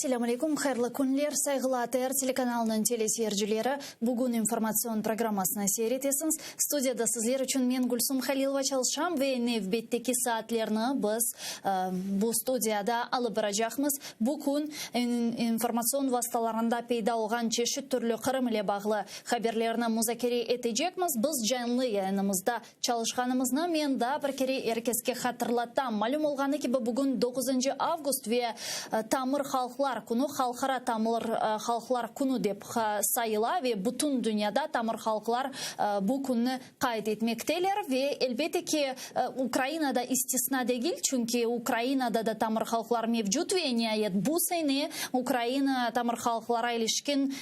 Selâm aleyküm, hayırlı künler, sayğılı ATR telekanalınıñ teleseyircileri. Bugün informatsion programmasını seyir etesiñiz. Studiyada sizler içün men, Gülsum Halilova, çalışam ve nevbetteki saatlerni biz bu studiyada alıp baracaqmız. Bu kün informatsion vastalarında peyda olğan çeşit türlü Qırım ile bağlı haberlerni muzakere etecekmiz. Biz canlı yayınımızda Çalışqanımıznı men daa bir kere er keske hatırlatam. Malüm olğanı kibi, bugün doquzıncı avgust ve Tamır halqlar künü, Halqara tamır halqlar künü dep sayıla ve bütün dünyada tamır halqlar bu künni qayd etmekteler. Ve, elbette ki, Ukraina da istisna degil, çünki Ukrainada da tamır halqlar mevcut ve, niayet, bu sene Ukraina tamır halqlara ilişkin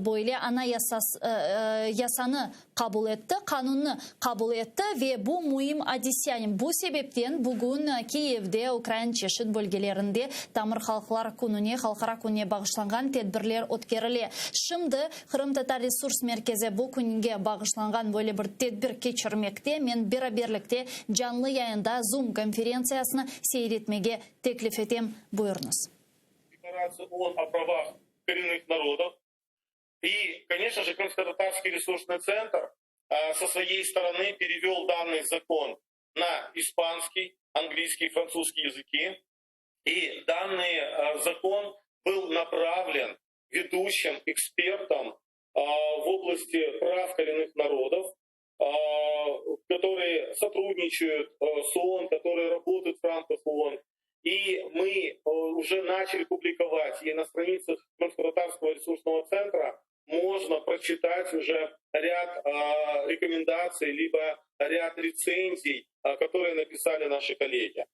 böyle anayasanı qabul etti, qanunnı qabul etti ve bu müim adise. Yani bu sebepten bugün Kiyevde ukrain çeşit bölgelerinde Tamır halqlar kününe, Halqara kününe bağışlanğan tedbirler ötkerile. Şimdi Qırımtatar Resurs Merkezi bu künge bağışlanğan böyle bir tedbir keçirmekte. Men beraberlikte canlı yayında Zoom konferentsiyasını seyir etmege teklif etem. Buyurıñız. Декларация ООН о правах коренных народов. И, конечно же, Крымско-Татарский ресурсный центр со своей стороны перевел данный закон на испанский, английский, французский языки. И данный закон был направлен ведущим экспертам в области прав коренных народов, которые сотрудничают с ООН, которые работают в рамках ООН. И мы уже начали публиковать, и на страницах Крымско-Татарского ресурсного центра можно прочитать уже ряд рекомендаций, либо ряд рецензий, которые написали наши коллеги.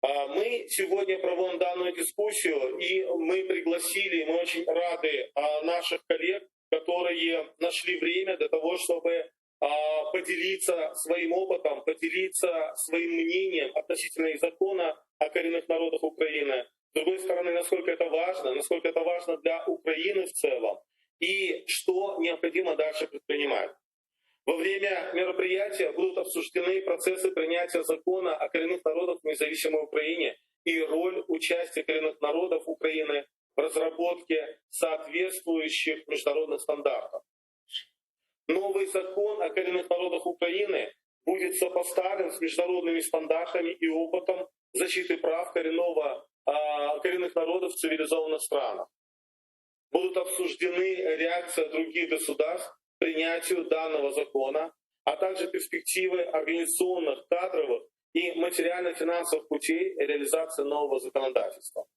Мы сегодня проводим данную дискуссию, и мы пригласили, мы очень рады наших коллег, которые нашли время для того, чтобы поделиться своим опытом, поделиться своим мнением относительно закона о коренных народах Украины. С другой стороны, насколько это важно, насколько это важно для Украины в целом, и что необходимо дальше предпринимать. Во время мероприятия будут обсуждены процессы принятия закона о коренных народах в независимой Украине и роль участия коренных народов Украины в разработке соответствующих международных стандартов. Новый закон о коренных народах Украины будет сопоставлен с международными стандартами и опытом защиты прав коренного, коренных народов в цивилизованных странах. Будут обсуждены реакция других государств к принятию данного закона, а также перспективы организационных, кадровых и материально-финансовых путей реализации нового законодательства.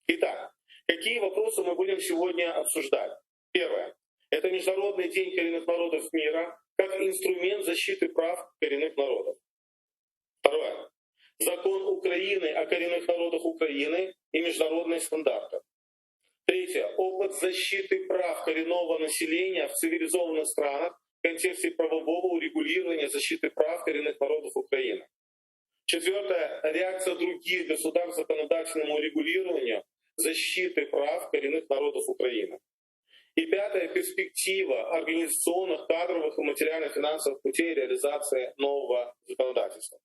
Итак, какие вопросы мы будем сегодня обсуждать? Первое. Это Международный день коренных народов мира как инструмент защиты прав коренных народов. Второе. Закон Украины о коренных народах Украины и международные стандарты. Третье. Опыт защиты прав коренного населения в цивилизованных странах в контексте правового урегулирования защиты прав коренных народов Украины. Четвертое. Реакция других государств законодательному урегулированию защиты прав коренных народов Украины. И пятое. Перспектива организационных, кадровых и материально-финансовых путей реализации нового законодательства.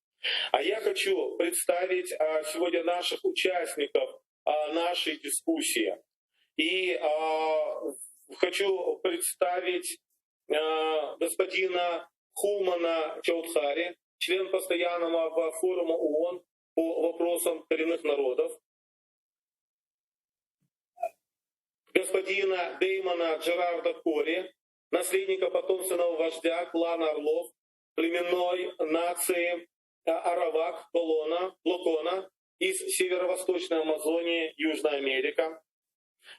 А я хочу представить сегодня наших участников нашей дискуссии. И хочу представить господина Хумана Чаудхари, член постоянного форума ООН по вопросам коренных народов, господина Деймона Джерарда Кори, наследника потомственного вождя клана Орлов, племенной нации Аравак Колона, Локона из северо-восточной Амазонии, Южная Америка.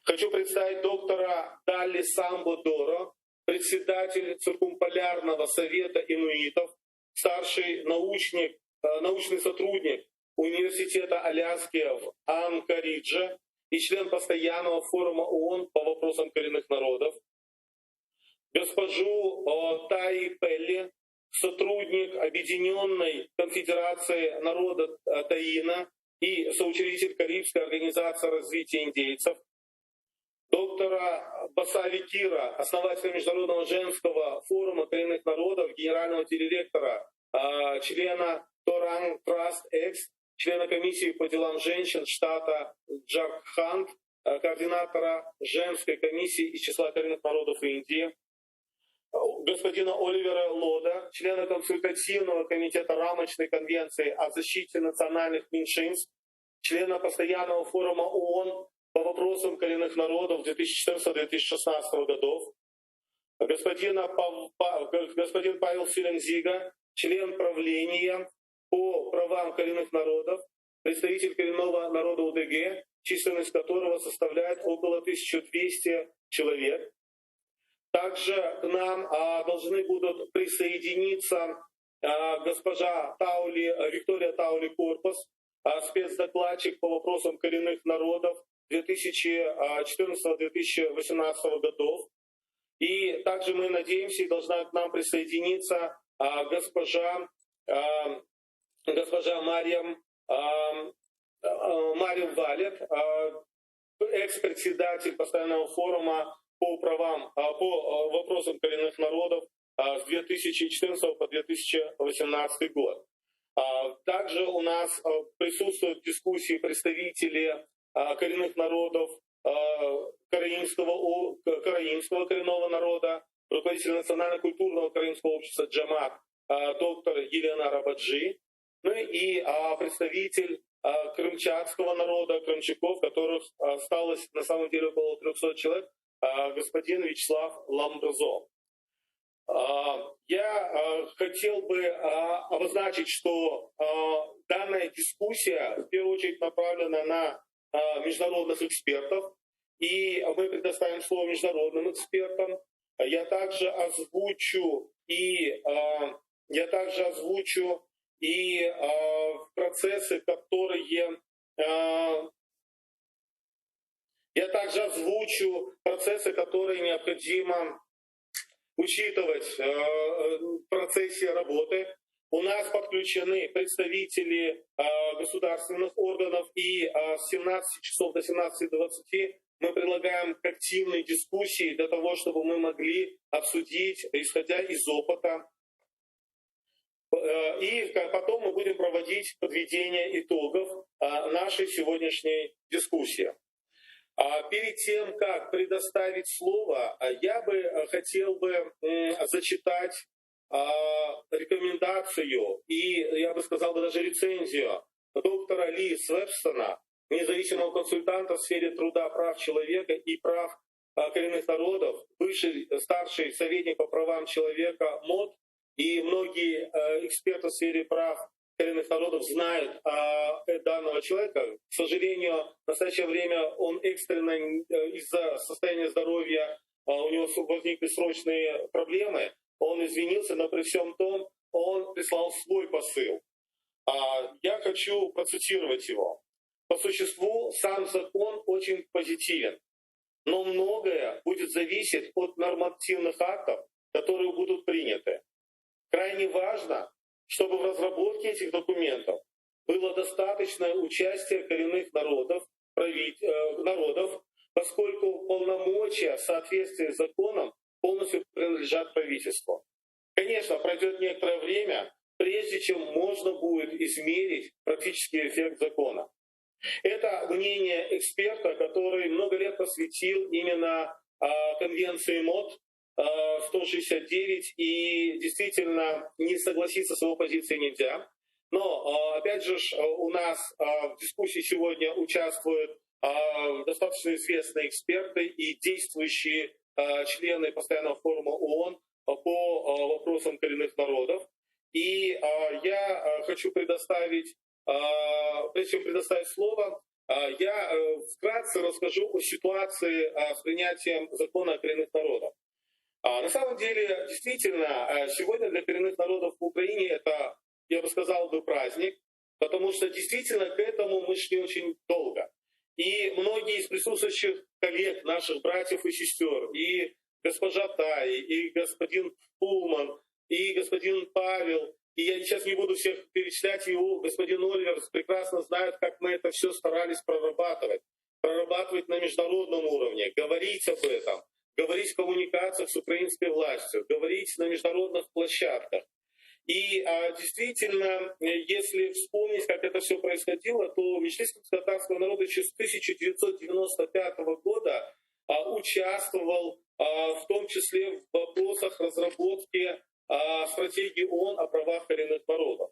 Хочу представить доктора Далли Самбо Доро, председатель Циркумполярного совета инуитов, старший научник, научный сотрудник Университета Аляски в Анкоридже и член постоянного форума ООН по вопросам коренных народов, госпожу Таи Пелли, сотрудник Объединенной конфедерации народа Таина и соучредитель Карибской организации развития индейцев, доктора Басави Кира, основателя Международного женского форума коренных народов, генерального директора, члена Торан Траст Экс, члена комиссии по делам женщин штата Джаркханд, координатора женской комиссии из числа коренных народов Индии, господина Оливера Лода, члена консультативного комитета рамочной конвенции о защите национальных меньшинств, члена постоянного форума ООН по вопросам коренных народов 2014-2016 годов, господина Пав, господин Павел Селензига, член правления по правам коренных народов, представитель коренного народа УДГ, численность которого составляет около 1200 человек. Также к нам должны будут присоединиться госпожа Таули, Виктория Таули Корпус, спецдокладчик по вопросам коренных народов 2014-2018 годов. И также мы надеемся, и должна к нам присоединиться госпожа, госпожа Марьям, Марьям Валет, экс-председатель постоянного форума по правам, по вопросам коренных народов с 2014 по 2018 год. Также у нас присутствуют в дискуссии представители коренных народов караимского, караимского коренного народа, руководитель национально-культурного караимского общества Джамат доктор Елена Арабаджи, ну и представитель крымчатского народа, крымчаков, которых осталось на самом деле около 300 человек, господин Вячеслав Ламбрзо. Я хотел бы обозначить, что данная дискуссия в первую очередь направлена на международных экспертов, и мы предоставим слово международным экспертам. Я также озвучу и я также озвучу и процессы, которые я также озвучу процессы, которые необходимо учитывать в процессе работы. У нас подключены представители государственных органов, и с 17 часов до 17.20 мы предлагаем к активной дискуссии для того, чтобы мы могли обсудить, исходя из опыта. И потом мы будем проводить подведение итогов нашей сегодняшней дискуссии. Перед тем, как предоставить слово, я бы хотел бы зачитать рекомендацию и, я бы сказал, даже рецензию доктора Ли Свепсона, независимого консультанта в сфере труда, прав человека и прав коренных народов, бывший старший советник по правам человека МОД, и многие эксперты в сфере прав коренных народов знают данного человека. К сожалению, в настоящее время он экстренно из-за состояния здоровья, у него возникли срочные проблемы. Он извинился, но при всем том он прислал свой посыл. Я хочу процитировать его. По существу сам закон очень позитивен, но многое будет зависеть от нормативных актов, которые будут приняты. Крайне важно, чтобы в разработке этих документов было достаточное участие коренных народов, народов, поскольку полномочия в соответствии с законом полностью принадлежат правительству. Конечно, пройдет некоторое время, прежде чем можно будет измерить практический эффект закона. Это мнение эксперта, который много лет посвятил именно конвенции МОД 169, и действительно не согласиться с его позицией нельзя. Но, опять же, у нас в дискуссии сегодня участвуют достаточно известные эксперты и действующие члены Постоянного форума ООН по вопросам коренных народов. И я хочу предоставить, прежде чем предоставить слово, я вкратце расскажу о ситуации с принятием закона о коренных народах. На самом деле, действительно, сегодня для коренных народов в Украине это, я бы сказал, бы праздник, потому что действительно к этому мы шли очень долго. И многие из присутствующих коллег, наших братьев и сестер, и госпожа Тай, и господин Пулман, и господин Павел, и я сейчас не буду всех перечислять, его господин Оливер прекрасно знают, как мы это все старались прорабатывать. Прорабатывать на международном уровне, говорить об этом, говорить в коммуникациях с украинской властью, говорить на международных площадках. И действительно, если вспомнить, как это все происходило, то Меджлис крымско-татарского народа еще с 1995 года участвовал в том числе в вопросах разработки стратегии ООН о правах коренных народов,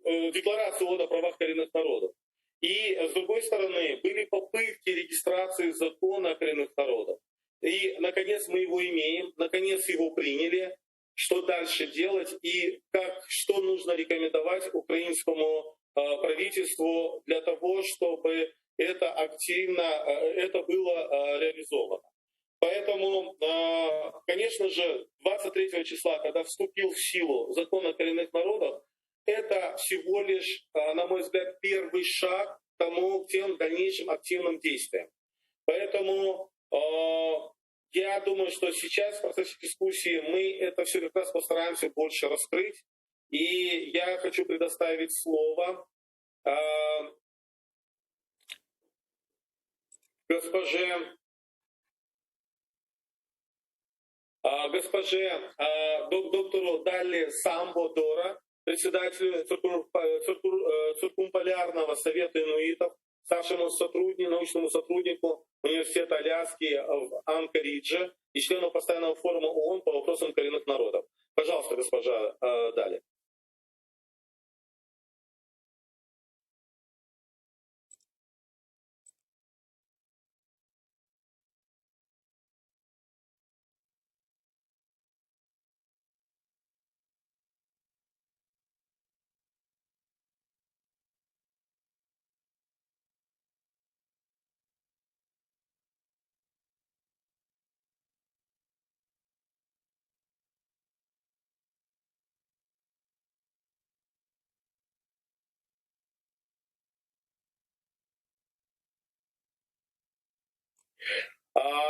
Декларации ООН о правах коренных народов. И, с другой стороны, были попытки регистрации закона о коренных народах. И, наконец, мы его имеем, наконец, его приняли. Что дальше делать и как, что нужно рекомендовать украинскому правительству для того, чтобы это активно, это было реализовано. Поэтому, конечно же, 23 числа, когда вступил в силу закон о коренных народах, это всего лишь, на мой взгляд, первый шаг к тому, к тем дальнейшим активным действиям. Поэтому я думаю, что сейчас в процессе дискуссии мы это все как раз постараемся больше раскрыть. И я хочу предоставить слово госпоже, госпоже доктору Далли Самбо Дора, председателю Циркумполярного совета инуитов, старшему сотруднику, научному сотруднику Университета Аляски в Анкоридже и члену постоянного форума ООН по вопросам коренных народов. Пожалуйста, госпожа Дали.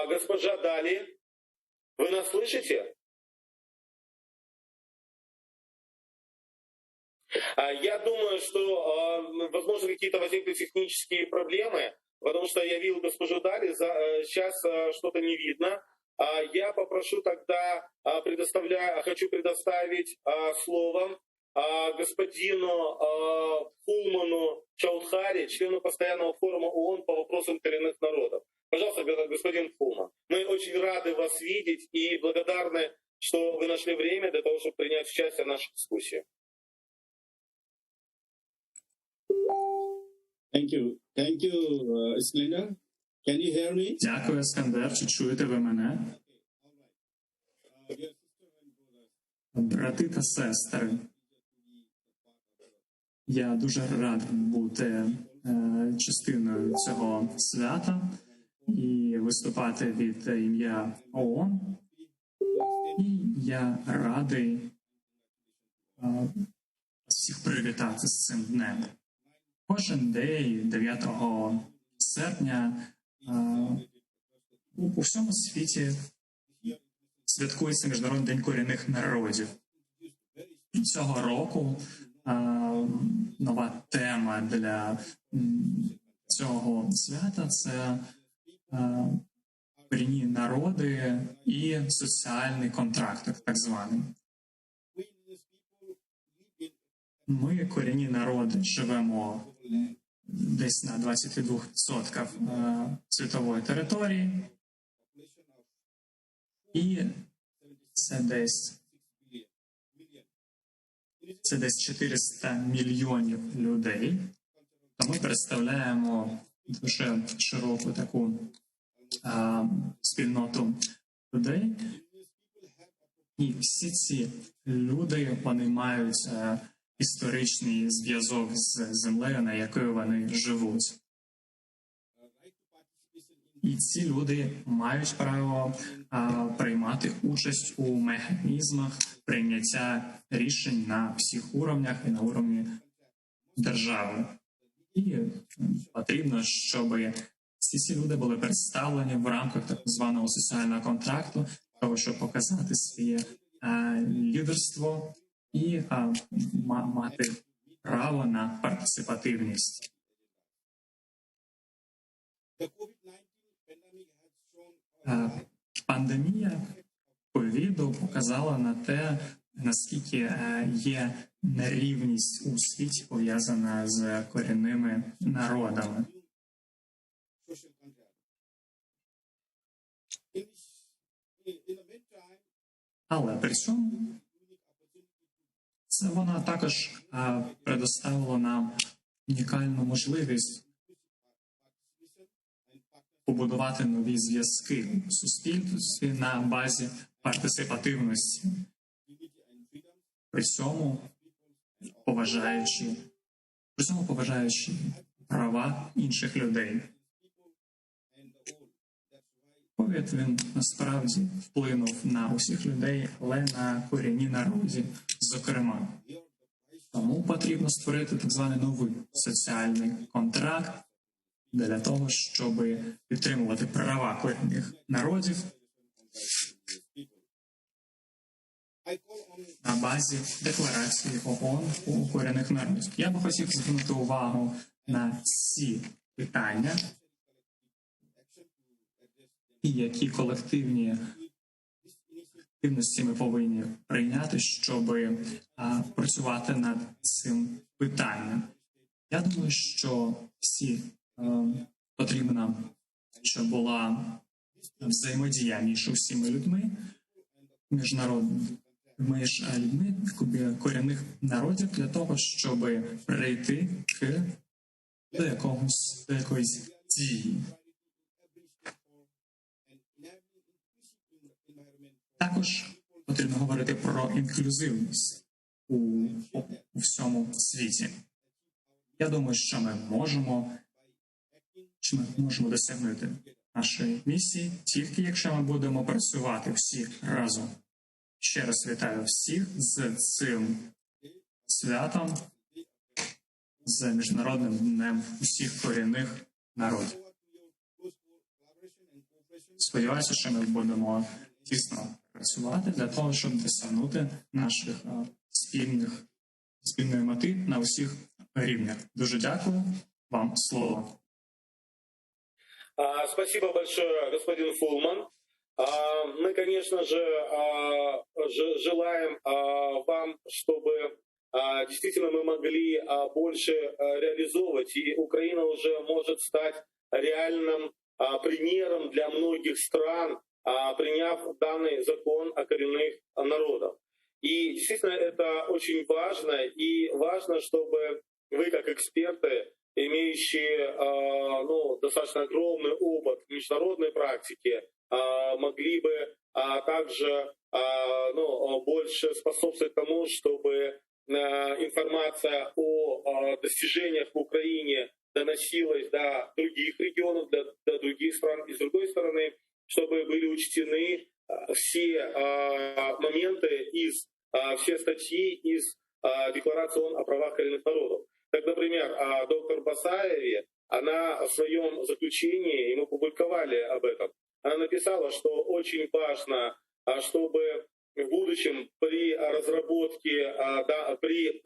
Госпожа Дали, вы нас слышите? Я думаю, что, возможно, какие-то возникли технические проблемы, потому что я видел госпожу Дали, сейчас что-то не видно. Я попрошу тогда, хочу предоставить слово господину Хулману Чаудхари, члену постоянного форума ООН по вопросам коренных народов. Пожалуйста, господин Хулман, мы очень рады вас видеть и благодарны, что вы нашли время для того, чтобы принять участие в нашей дискуссии. Thank you. Thank you, Iskander. Can you hear me? Дякую, Іскандер. Чи чуєте ви мене? Брати та сестри, я дуже радий бути частиною цього свята і виступати від ім'я ООН. І я радий всіх привітати з цим днем. Кожен день, 9 серпня, у всьому світі святкується Міжнародний день корінних народів. Цього року нова тема для цього свята – це корінні народи і соціальний контракт, так званий. Ми, корінні народи, живемо десь на 22% світової території, і це десь 400 мільйонів людей. То ми представляємо дуже широку таку спільноту людей. І всі ці люди, вони мають історичний зв'язок з землею, на якій вони живуть. І ці люди мають право приймати участь у механізмах прийняття рішень на всіх уровнях і на уровні держави. І потрібно, щоб всі ці люди були представлені в рамках так званого соціального контракту, того, щоб показати своє лідерство і мати право на партиципативність. Пандемія ковіду показала на те, Наскільки є нерівність у світі пов'язана з корінними народами. Але при цьому це вона також предоставила нам унікальну можливість побудувати нові зв'язки у суспільстві на базі партисипативності, при цьому поважаючи, при цьому поважаючи права інших людей. Ковід, він насправді вплинув на усіх людей, але на корінні народі, зокрема. Тому потрібно створити так званий новий соціальний контракт для того, щоб підтримувати права корінних народів на базі Декларації ООН у корінних народів. Я би хотів звернути увагу на ці питання і які колективні активності ми повинні прийняти, щоб працювати над цим питанням. Я думаю, що всі потрібно, щоб була взаємодія між усіма людьми, міжнародними, між людьми корінних народів для того, щоб прийти к до якогось, до якоїсь дії. Також потрібно говорити про інклюзивність у, у всьому світі. Я думаю, що ми можемо, що ми можемо досягнути нашої місії, тільки якщо ми будемо працювати всі разом. Ще раз вітаю всіх з цим святом, з Міжнародним днем усіх корінних народів. Сподіваюся, що ми будемо тісно працювати для того, щоб досягнути наших спільних спільної мети на усіх рівнях. Дуже дякую вам слово. Спасибо большое, господин Фулман. Мы, конечно же, желаем вам, чтобы действительно мы могли больше реализовывать, и Украина уже может стать реальным примером для многих стран, приняв данный закон о коренных народах. И действительно это очень важно, и важно, чтобы вы, как эксперты, имеющие ну, достаточно огромный опыт в международной практике, могли бы также ну, больше способствовать тому, чтобы информация о достижениях в Украине доносилась до других регионов, до, до других стран. И с другой стороны, чтобы были учтены все моменты из, все статьи из Декларации ООН о правах коренных народов. Так, например, доктор Басаеве, она в своем заключении, и мы публиковали об этом, она написала, что очень важно, чтобы в будущем при разработке, да, при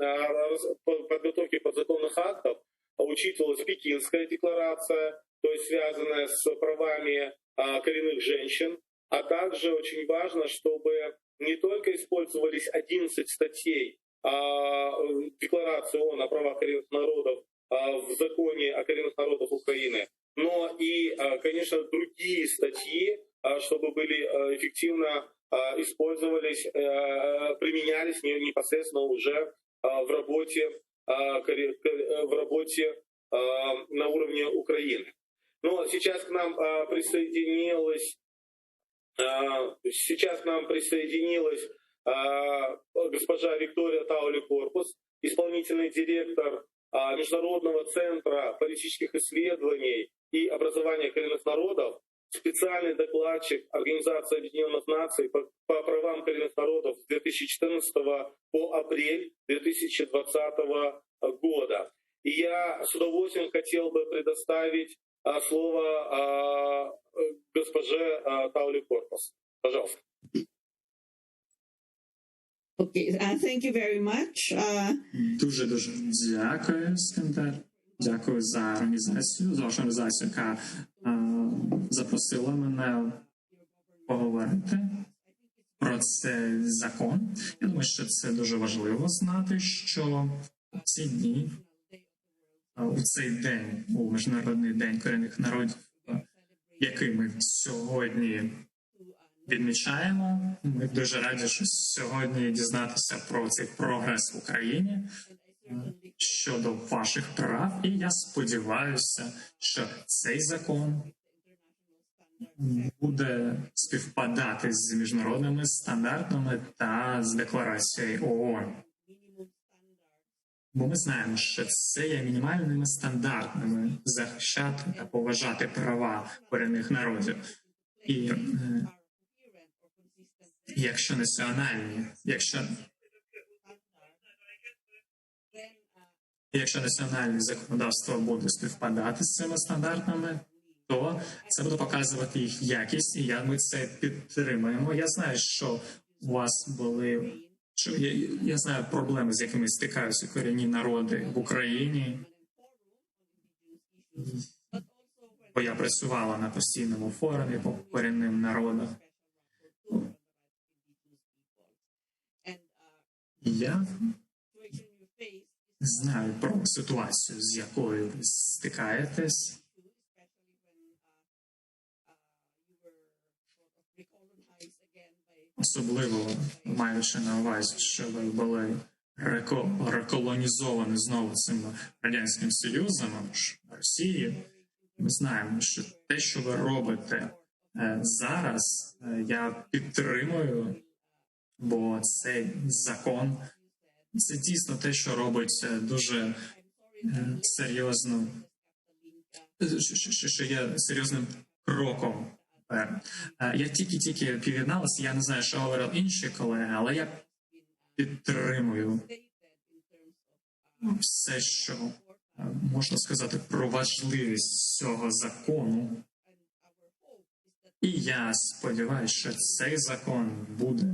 подготовке подзаконных актов учитывалась Пекинская декларация, то есть связанная с правами коренных женщин, а также очень важно, чтобы не только использовались 11 статей Декларации ООН о правах коренных народов в законе о коренных народах Украины, но и, конечно, другие статьи, чтобы были эффективно использовались, применялись непосредственно уже в работе, в работе на уровне Украины. Но сейчас к нам присоединилась, сейчас к нам присоединилась госпожа Виктория Таули Корпус, исполнительный директор Международного центра политических исследований и образования коренных народов, специальный докладчик Организации Объединенных Наций по, по правам коренных народов с 2014 по апрель 2020 года. И я с удовольствием хотел бы предоставить слово госпоже Таули Корпус. Пожалуйста. Okay, uh, thank you very much. Uh... Дуже дуже дякую, Скандер. Дякую за організацію, за вашу організацію, яка е, запросила мене поговорити. про цей закон. Я думаю, що це дуже важливо знати, що в ці дні, у цей день, у Міжнародний день корінних народів, який ми сьогодні відмічаємо, ми дуже раді, що сьогодні дізнатися про цей прогрес в Україні щодо ваших прав, і я сподіваюся, що цей закон буде співпадати з міжнародними стандартами та з декларацією ООН. Бо ми знаємо, що це є мінімальними стандартами захищати та поважати права корінних народів. І якщо національні, якщо якщо національне законодавство буде співпадати з цими стандартами, то це буде показувати їх якість, і я, ми це підтримуємо. Я знаю, що у вас були що я, я знаю проблеми, з якими стикаються корінні народи в Україні. Бо я працювала на постійному форумі по корінним народам. Я знаю про ситуацію, з якою ви стикаєтесь. Особливо маючи на увазі, що ви були реколонізовані знову цим Радянським Союзом або ж Росією. Ми знаємо, що те, що ви робите зараз, я підтримую, бо цей закон це дійсно те, що робить дуже серйозно, що є серйозним кроком. Я тільки-тільки під'єдналася, я не знаю, що говорили інші колеги, але я підтримую все, що можна сказати про важливість цього закону. І я сподіваюся, що цей закон буде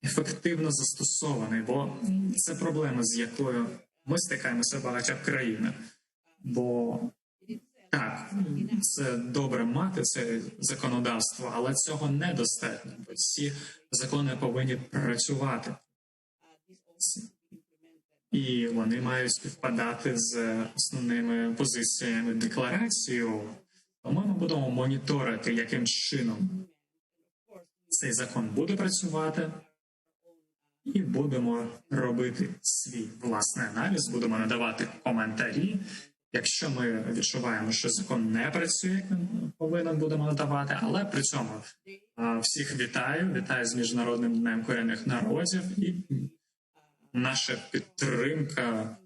ефективно застосований, бо це проблема, з якою ми стикаємося в багатьох країнах. Бо так, це добре мати це законодавство, але цього недостатньо, бо ці закони повинні працювати. І вони мають співпадати з основними позиціями декларації. Тому ми будемо моніторити, яким чином цей закон буде працювати, і будемо робити свій власний аналіз, будемо надавати коментарі. Якщо ми відчуваємо, що закон не працює, як він повинен, будемо надавати, але при цьому всіх вітаю, вітаю з Міжнародним днем корінних народів, і наша підтримка,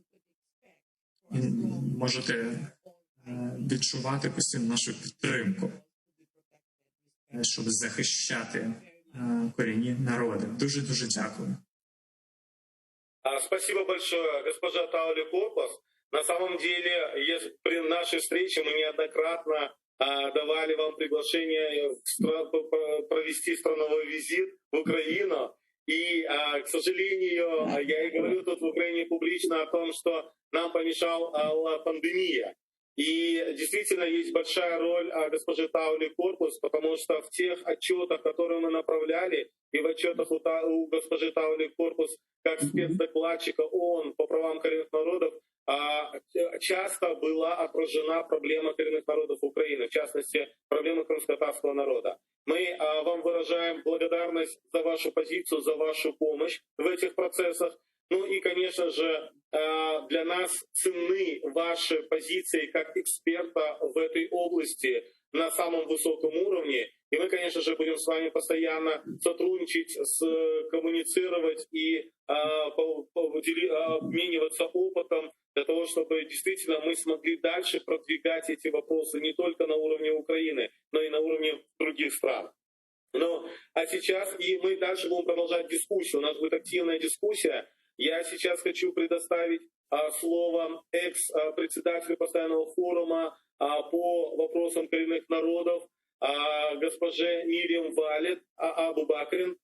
і можете відчувати постійно нашу підтримку, щоб захищати корінні народи. Дуже-дуже дякую. Спасибо большое, госпожа Таули Корпус. На самом деле, при нашей встрече мы неоднократно давали вам приглашение провести страновой визит в Украину. И, к сожалению, я и говорю тут в Украине публично о том, что нам помешала пандемия. И действительно есть большая роль госпожи Таули Корпус, потому что в тех отчетах, которые мы направляли, и в отчетах у госпожи Таули Корпус как спецдокладчика ООН по правам коренных народов, часто была отражена проблема коренных народов Украины, в частности, проблема крымско-татарского народа. Мы вам выражаем благодарность за вашу позицию, за вашу помощь в этих процессах. Ну и, конечно же, для нас ценны ваши позиции как эксперта в этой области на самом высоком уровне. И мы, конечно же, будем с вами постоянно сотрудничать, коммуницировать и обмениваться опытом для того, чтобы действительно мы смогли дальше продвигать эти вопросы не только на уровне Украины, но и на уровне других стран. Ну, а сейчас и мы дальше будем продолжать дискуссию. У нас будет активная дискуссия. Я сейчас хочу предоставить слово экс-председателю постоянного форума по вопросам коренных народов госпоже Мириам Валид Абубакрин,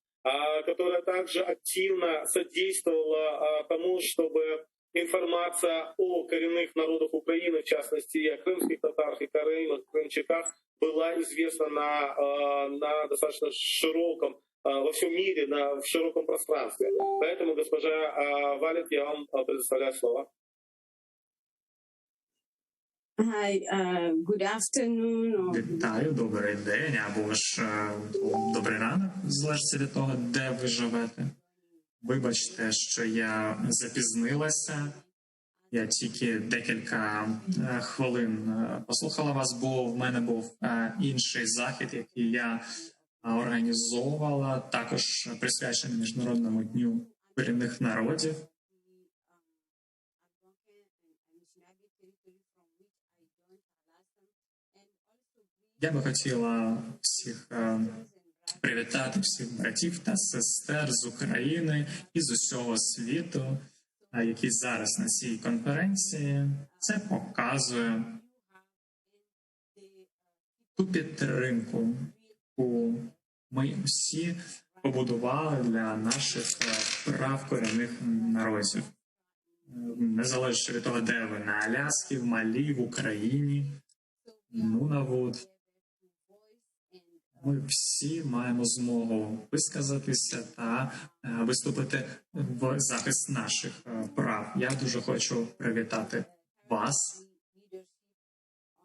которая также активно содействовала тому, чтобы информация о коренных народах Украины, в частности, и о крымских татарах, и караимах, крымчаках, была известна на достаточно широком во всем мире, на, в широком пространстве. Поэтому, госпожа Валет, я вам предоставляю слово. Hi, good afternoon. Or... Вітаю, добрий день або ж добрий ранок, залежить від того, де ви живете. Вибачте, що я запізнилася. Я тільки декілька хвилин послухала вас, бо в мене був інший захід, який я організовувала, також присвячений Міжнародному дню корінних народів. Я би хотіла всіх привітати, всіх братів та сестер з України і з усього світу, які зараз на цій конференції. Це показує ту підтримку, яку ми всі побудували для наших прав корінних народів. Незалежно від того, де ви, на Аляскі, в Малі, в Україні, Нунавут. Ми всі маємо змогу висказатися та виступити в захист наших прав. Я дуже хочу привітати вас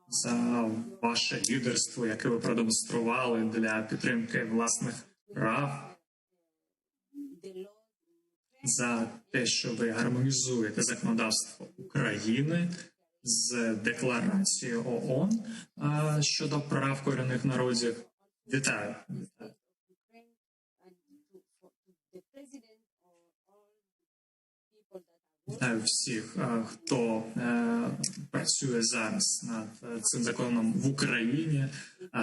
за ваше лідерство, яке ви продемонстрували для підтримки власних прав, за те, що ви гармонізуєте законодавство України з Декларацією ООН щодо прав корінних народів. Вітаю. Вітаю. Вітаю всіх, хто працює зараз над цим законом в Україні,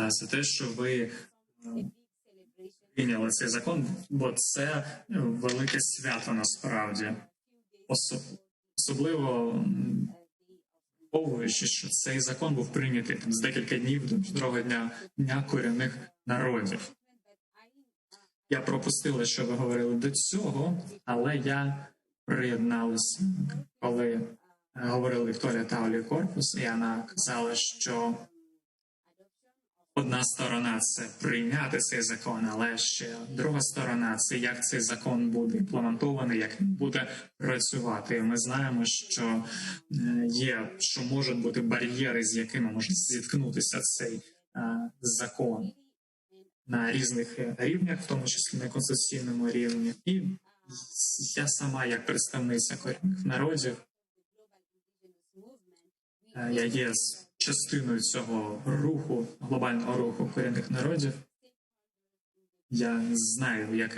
за те, що ви прийняли цей закон, бо це велике свято насправді. Особливо враховуючи, що цей закон був прийнятий там з декілька днів до Міжнародного дня корінних народів. Я пропустила, що ви говорили до цього, але я приєдналася, коли говорили Вікторія Таулі Корпус, і вона казала, що одна сторона – це прийняти цей закон, але ще друга сторона – це як цей закон буде імплементований, як він буде працювати. І ми знаємо, що є, що можуть бути бар'єри, з якими може зіткнутися цей закон на різних рівнях, в тому числі на конституційному рівні. І я сама, як представниця корінних народів, я є частиною цього руху, глобального руху корінних народів. Я знаю,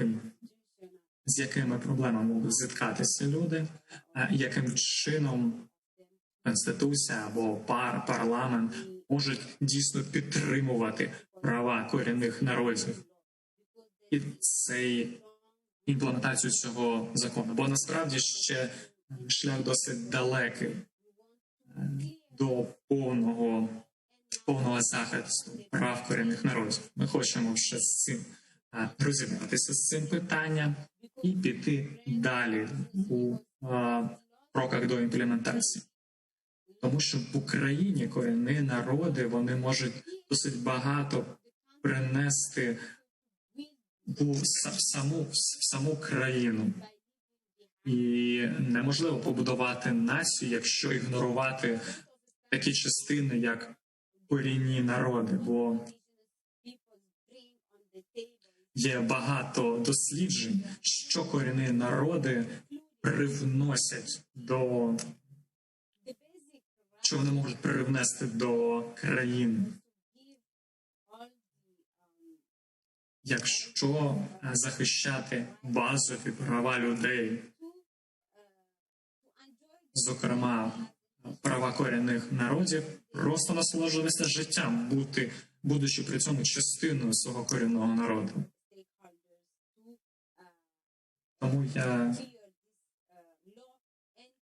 з якими проблемами можуть зіткатися люди, яким чином Конституція або парламент можуть дійсно підтримувати права корінних народів. І цей імплементацію цього закону. Бо насправді ще шлях досить далекий до повного захисту прав корінних народів. Ми хочемо ще з цим розібратися з цим питанням і піти далі у кроках до імплементації. Тому що в Україні корінні народи, вони можуть досить багато принести в саму країну. І неможливо побудувати націю, якщо ігнорувати такі частини, як корінні народи, бо є багато досліджень, що корінні народи привносять до, що вони можуть привнести до країни. Якщо захищати базові права людей, зокрема права корінних народів, просто насолоджуватися життям, будучи при цьому частиною свого корінного народу. Тому я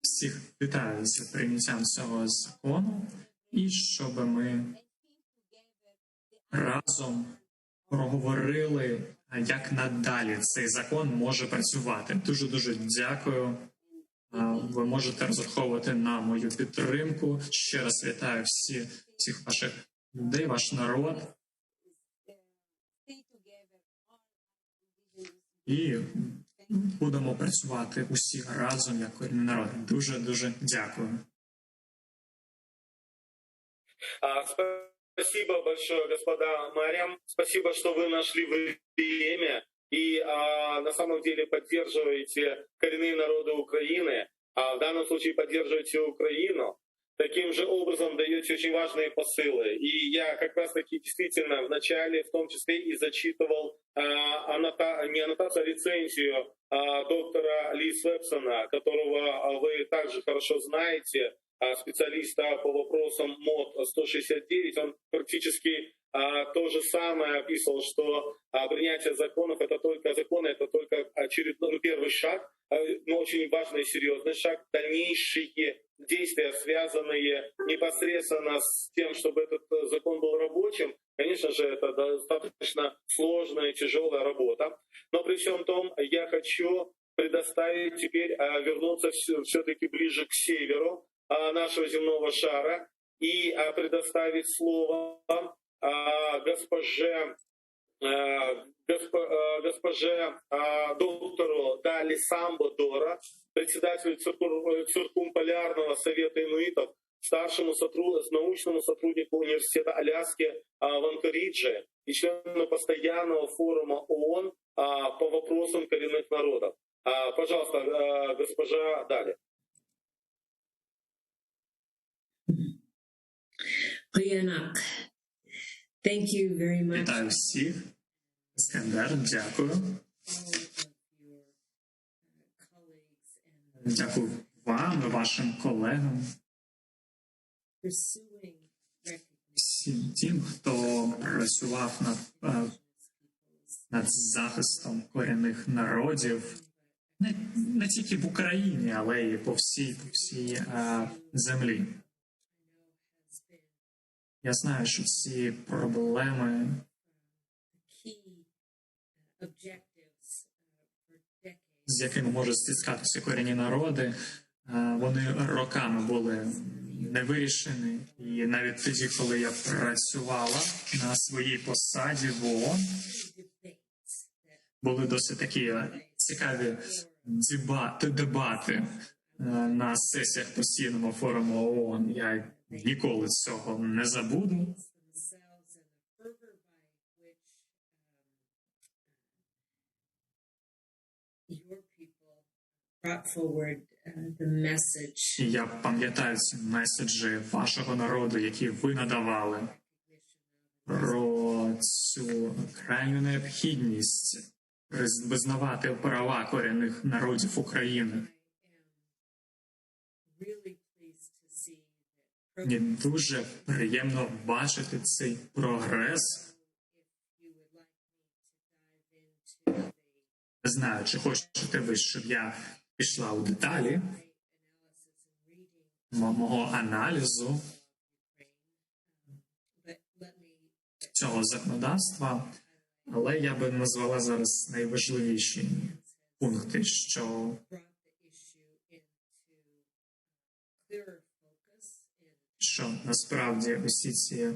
всіх вітаю з прийняттям цього закону, і щоб ми разом проговорили, як надалі цей закон може працювати. Дуже-дуже дякую. Ви можете розраховувати на мою підтримку. Ще раз вітаю всіх ваших людей, ваш народ. І будемо працювати усі разом як корінний народ. Дуже дуже дякую. Спасибо большое, господа Мариам. Спасибо, что вы нашли время и на самом деле поддерживаете коренные народы Украины, а в данном случае поддерживаете Украину. Таким же образом даете очень важные посылы. И я как раз-таки действительно в начале в том числе и зачитывал не аннотацию, а рецензию доктора Ли Свепсона, которого вы также хорошо знаете, специалиста по вопросам МОД 169. Он практически то же самое описывал, что принятие законов это только законы, это только очередной, ну, первый шаг, но очень важный и серьезный шаг. Дальнейшие действия, связанные непосредственно с тем, чтобы этот закон был рабочим, конечно же, это достаточно сложная и тяжелая работа. Но при всем том, я хочу предоставить теперь вернуться все-таки ближе к северу нашего земного шара и предоставить слово госпоже, госпоже доктору Дали Самбо Дора, председателю Циркумполярного совета инуитов, старшему научному сотруднику Университета Аляски в Анкоридже и члену постоянного форума ООН по вопросам коренных народов. Пожалуйста, госпожа Дали. Thank you very much. Вітаю всіх. Іскандер, дякую. Дякую вам і вашим колегам. Всім тим, хто працював над захистом корінних народів не тільки в Україні, але й по всій землі. Я знаю, що ці проблеми, з якими можуть стискатися корінні народи, вони роками були не вирішені. І навіть тоді, коли я працювала на своїй посаді в ООН, були досить такі цікаві дебати на сесіях постійного форуму ООН. Я ніколи цього не забуду. І я пам'ятаю ці меседжі вашого народу, які ви надавали про цю крайню необхідність визнавати права корінних народів України. Мені дуже приємно бачити цей прогрес. Не знаю, чи хочете ви, щоб я пішла у деталі мого аналізу цього законодавства, але я би назвала зараз найважливіші пункти, що насправді усі ці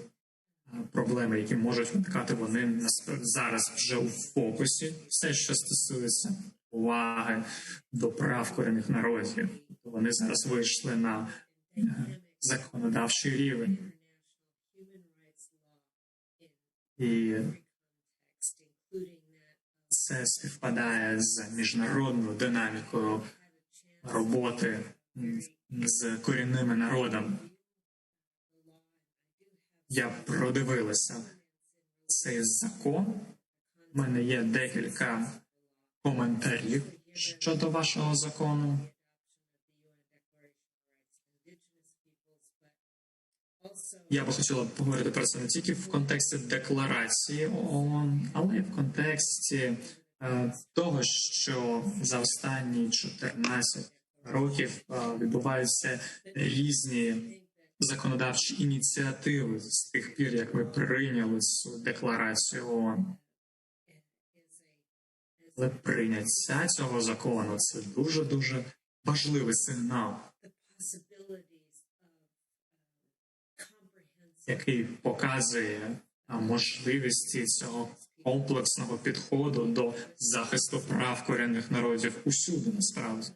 проблеми, які можуть виникати, вони зараз вже у фокусі. Все, що стосується уваги до прав корінних народів, вони зараз вийшли на законодавчий рівень. І це співпадає з міжнародною динамікою роботи з корінними народами. Я продивилася цей закон. У мене є декілька коментарів щодо вашого закону. Я би хотіла поговорити про це не тільки в контексті декларації ООН, але й в контексті того, що за останні 14 років відбуваються різні законодавчі ініціативи з тих пір, як ми прийняли цю декларацію ООН. Але прийняття цього закону – це дуже-дуже важливий сигнал, який показує можливості цього Комплексного підходу до захисту прав корінних народів усюди, насправді,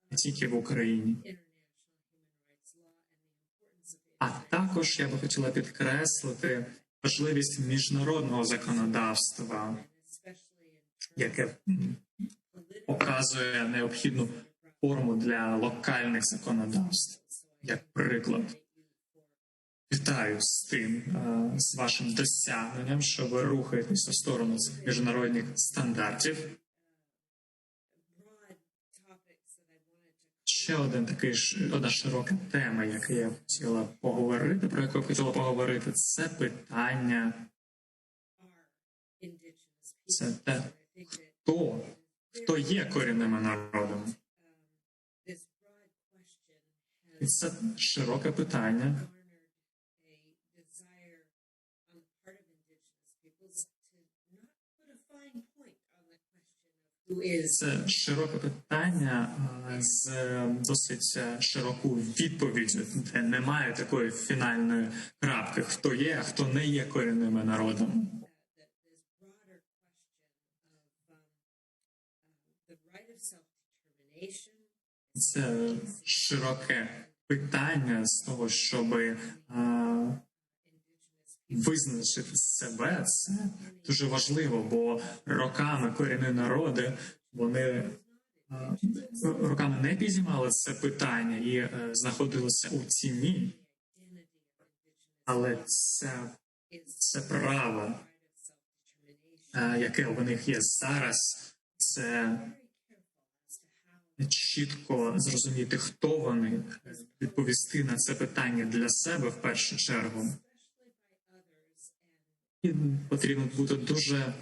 не тільки в Україні. А також я би хотіла підкреслити важливість міжнародного законодавства, яке показує необхідну форму для локальних законодавств, як приклад. Вітаю з тим, з вашим досягненням, що ви рухаєтеся в сторону цих міжнародних стандартів. Ще один такий одна широка тема, яку я хотіла поговорити, про яку я хотіла поговорити, це питання, це те, хто є корінними народами. І це широке питання. Це широке питання з досить широкою відповіддю, де немає такої фінальної крапки, хто є, а хто не є корінними народами. Це широке питання з того, щоби визначити себе, це дуже важливо, бо роками корінні народи, вони роками не підіймали це питання і знаходилися у тіні, але це право, яке у них є зараз, це чітко зрозуміти, хто вони, відповісти на це питання для себе в першу чергу. І потрібно бути дуже,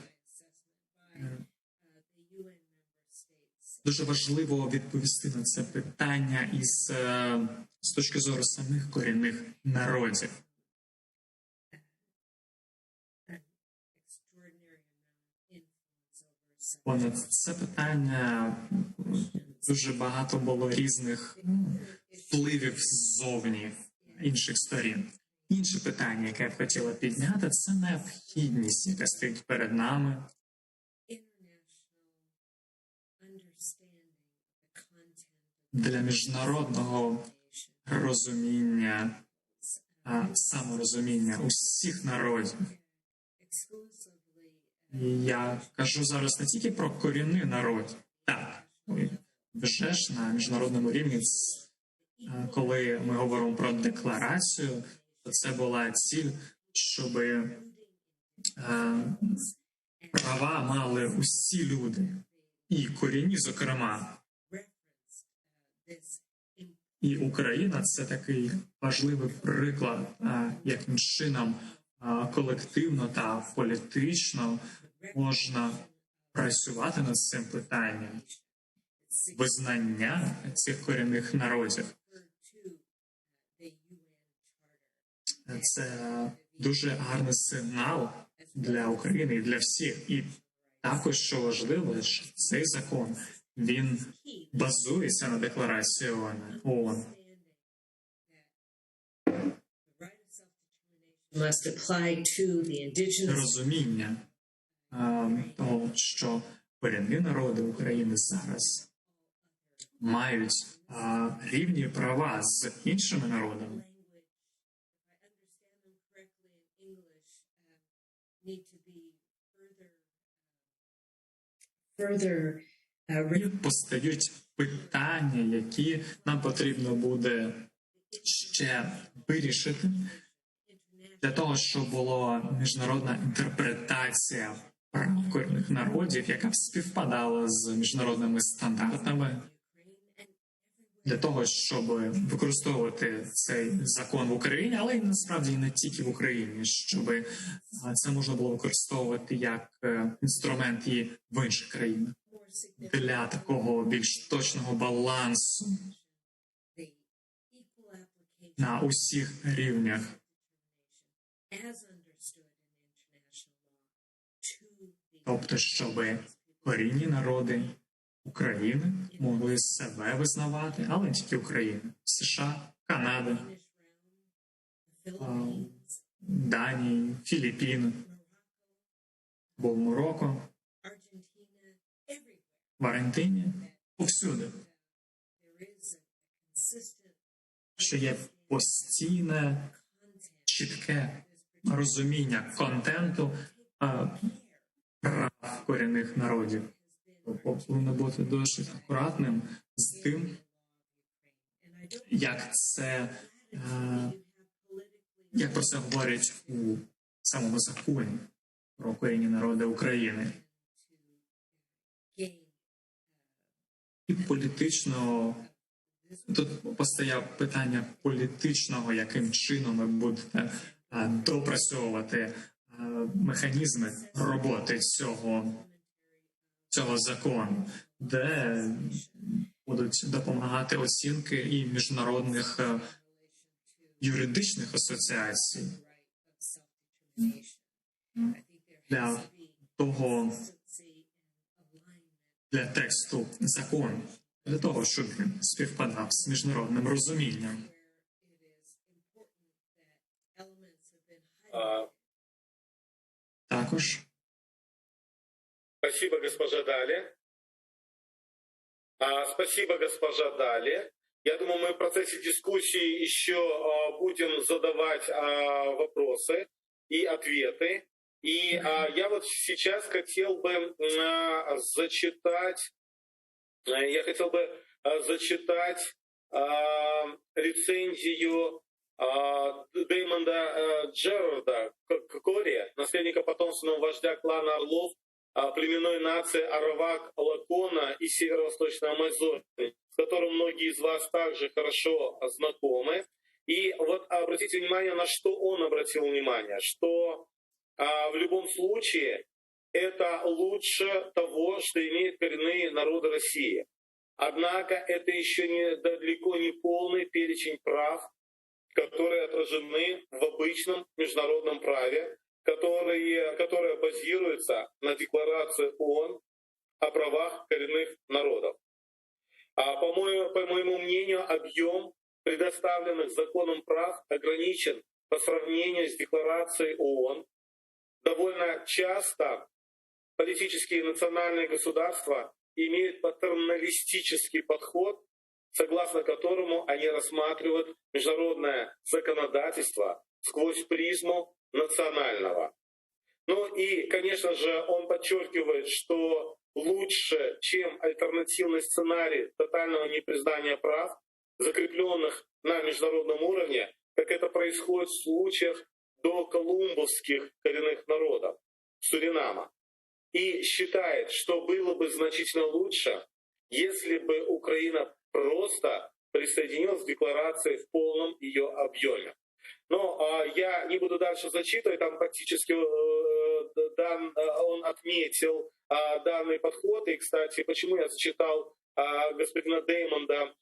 дуже важливо відповісти на це питання з точки зору самих корінних народів. Понад це питання дуже багато було різних впливів ззовні інших сторін. Інше питання, яке я б хотіла підняти, це необхідність, яка стоїть перед нами. Для міжнародного розуміння, саморозуміння усіх народів. І я кажу зараз не тільки про корінний народ. Так, вже ж на міжнародному рівні, коли ми говоримо про декларацію, то це була ціль, щоби права мали усі люди, і корінні, зокрема. І Україна – це такий важливий приклад, яким чином колективно та політично можна працювати над цим питанням визнання цих корінних народів. Це дуже гарний сигнал для України і для всіх. І також, що важливо, що цей закон, він базується на декларації ООН. Must apply to the indigenous Розуміння того, що корінні народи України зараз мають рівні права з іншими народами. І постають питання, які нам потрібно буде ще вирішити для того, щоб була міжнародна інтерпретація прав корінних народів, яка б співпадала з міжнародними стандартами, для того, щоб використовувати цей закон в Україні, але й насправді не тільки в Україні, щоб це можна було використовувати як інструмент і в інших країнах для такого більш точного балансу на усіх рівнях. Тобто, щоб корінні народи України могли себе визнавати, але не тільки України, США, Канади, Данії, Філіппіни. або в Марокко, в Аргентині, повсюди, що є постійне чітке розуміння контенту прав корінних народів. Повинно бути досить акуратним з тим, як це, як про це говорять у самому законі про корінні народи України. І політично тут постає питання політичного, яким чином ви будете допрацьовувати механізми роботи цього закону, де будуть допомагати оцінки і міжнародних юридичних асоціацій для того, для тексту закону, для того, щоб він співпадав з міжнародним розумінням. Також. Спасибо, госпожа Дали. Спасибо, госпожа Дали. Я думаю, мы в процессе дискуссии еще будем задавать вопросы и ответы. И я вот сейчас хотел бы зачитать, я хотел бы зачитать рецензию Деймонда Джерарда Кори, наследника потомственного вождя клана Орлов, племенной нации Аравак Лакона из северо-восточной Амазонии, с которым многие из вас также хорошо знакомы. И вот обратите внимание, на что он обратил внимание, что в любом случае это лучше того, что имеют коренные народы России. Однако это еще далеко не полный перечень прав, которые отражены в обычном международном праве, которые базируются на Декларации ООН о правах коренных народов. А по моему мнению, объем предоставленных законом прав ограничен по сравнению с Декларацией ООН. Довольно часто политические и национальные государства имеют патерналистический подход, согласно которому они рассматривают международное законодательство сквозь призму национального. И, конечно же, он подчеркивает, что лучше, чем альтернативный сценарий тотального непризнания прав, закрепленных на международном уровне, как это происходит в случаях доколумбовских коренных народов Суринама. И считает, что было бы значительно лучше, если бы Украина просто присоединилась к декларации в полном ее объеме. Но я не буду дальше зачитывать, там практически он отметил данный подход. И, кстати, почему я зачитал господина Деймонда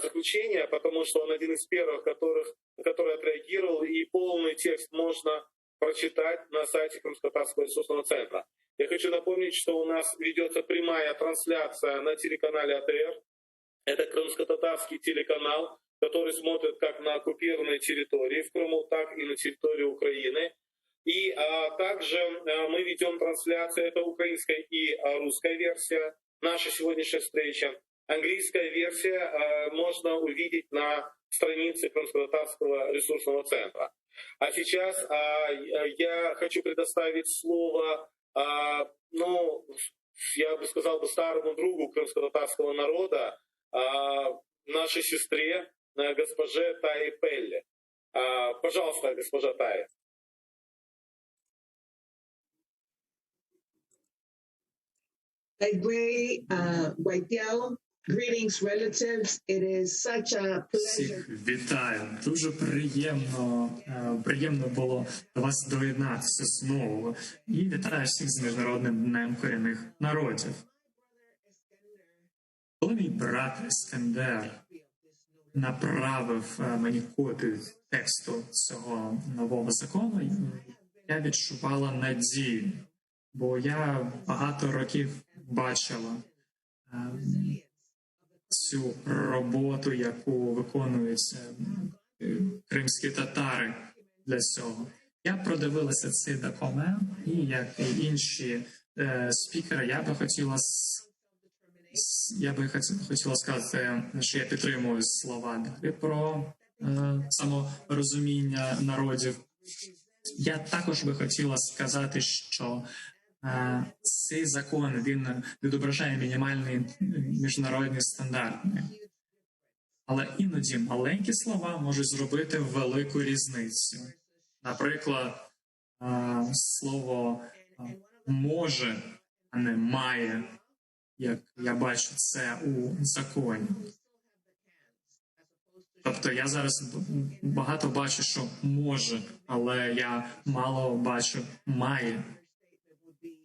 заключение, потому что он один из первых, который отреагировал, и полный текст можно прочитать на сайте Крымско-Татарского ресурсного центра. Я хочу напомнить, что у нас ведется прямая трансляция на телеканале АТР. Это крымско-татарский телеканал, который смотрит как на оккупированной территории в Крыму, так и на территории Украины. И также мы ведем трансляцию, это украинская и русская версия, наша сегодняшняя встреча. Английская версия можно увидеть на странице Крымско-Татарского ресурсного центра. А сейчас я хочу предоставить слово, я бы сказал бы, старому другу крымско-татарского народа, нашей сестре, госпоже Тае Пелле. Пожалуйста, госпожа Тая. Egwe, Guaitiao, greetings, relatives. It is such a pleasure. Всіх вітаю. Дуже приємно було до вас доєднатися знову. І вітаю всіх з Міжнародним днем корінних народів. Коли мій брат Ескендер направив мені копію тексту цього нового закону, я відчувала надію, бо я багато років бачила цю роботу, яку виконують кримські татари для цього. Я продивилася цей документ, і як і інші спікери, я би хотіла сказати, що я підтримую слова Дар'ї про саморозуміння народів. Я також би хотіла сказати, що цей закон, він відображає мінімальні міжнародні стандарти. Але іноді маленькі слова можуть зробити велику різницю. Наприклад, слово «може», а не «має», як я бачу це у законі. Тобто я зараз багато бачу, що може, але я мало бачу має.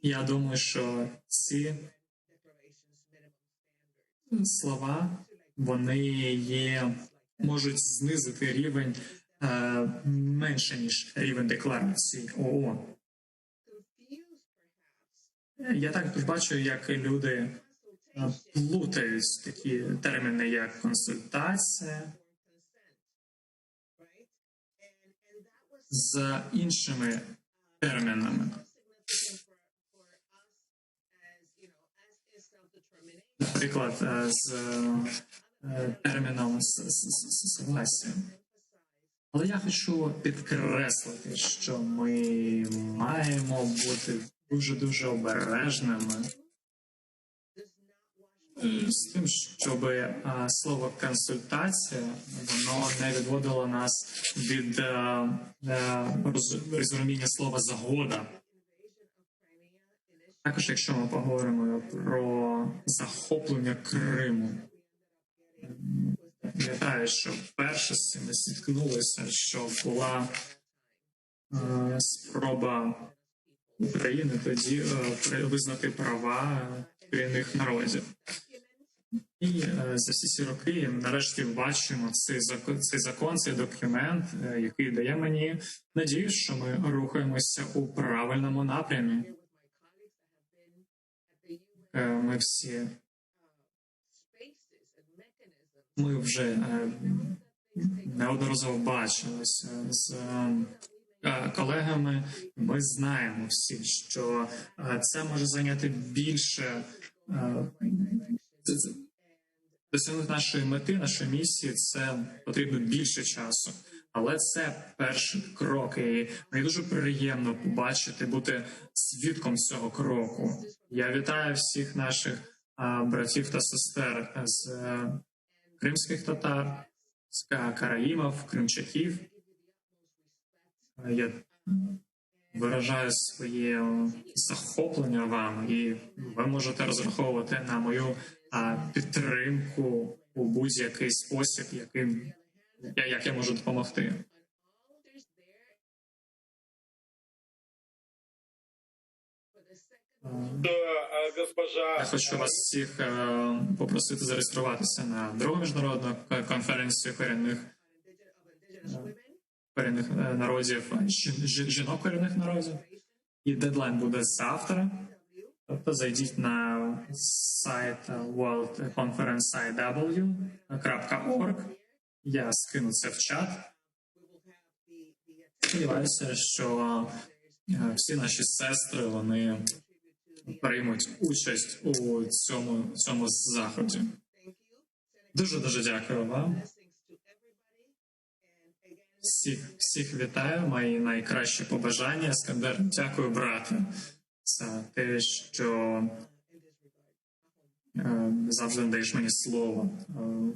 Я думаю, що ці слова, вони можуть знизити рівень менше, ніж рівень декларації ООН. Я також бачу, як люди плутають такі терміни, як консультація, з іншими термінами. Наприклад, з терміном согласия. Але я хочу підкреслити, що ми маємо бути дуже-дуже обережними з тим, щоб слово консультація, воно не відводило нас від розуміння слова згода. Також, якщо ми поговоримо про захоплення Криму, пам'ятаю, що вперше з цим ми зіткнулися, що була спроба України тоді визнати права корінних народів. І за всі ці роки нарешті бачимо цей закон, цей документ, який дає мені надію, що ми рухаємося у правильному напрямі. Ми вже неодноразово бачилися з колегами. Ми знаємо всі, що це може зайняти більше. Досягнути нашої мети, нашої місії, це потрібно більше часу. Але це перший крок, і мені дуже приємно побачити, бути свідком цього кроку. Я вітаю всіх наших братів та сестер з кримських татар, з караїмів, кримчаків. Я виражаю своє захоплення вами, і ви можете розраховувати на мою підтримку у будь-який спосіб, як я можу допомогти. Я хочу вас всіх попросити зареєструватися на другу міжнародну конференцію корінних народів, жінок корінних народів. І дедлайн буде завтра. Тобто зайдіть на сайт World Conference I W крапка org. Я скину це в чат. Сподіваюся, що всі наші сестри, вони приймуть участь у цьому заході. Дуже-дуже дякую вам. Всіх вітаю, мої найкращі побажання. Ескендер, дякую, брате, за те, що завжди даєш мені слово.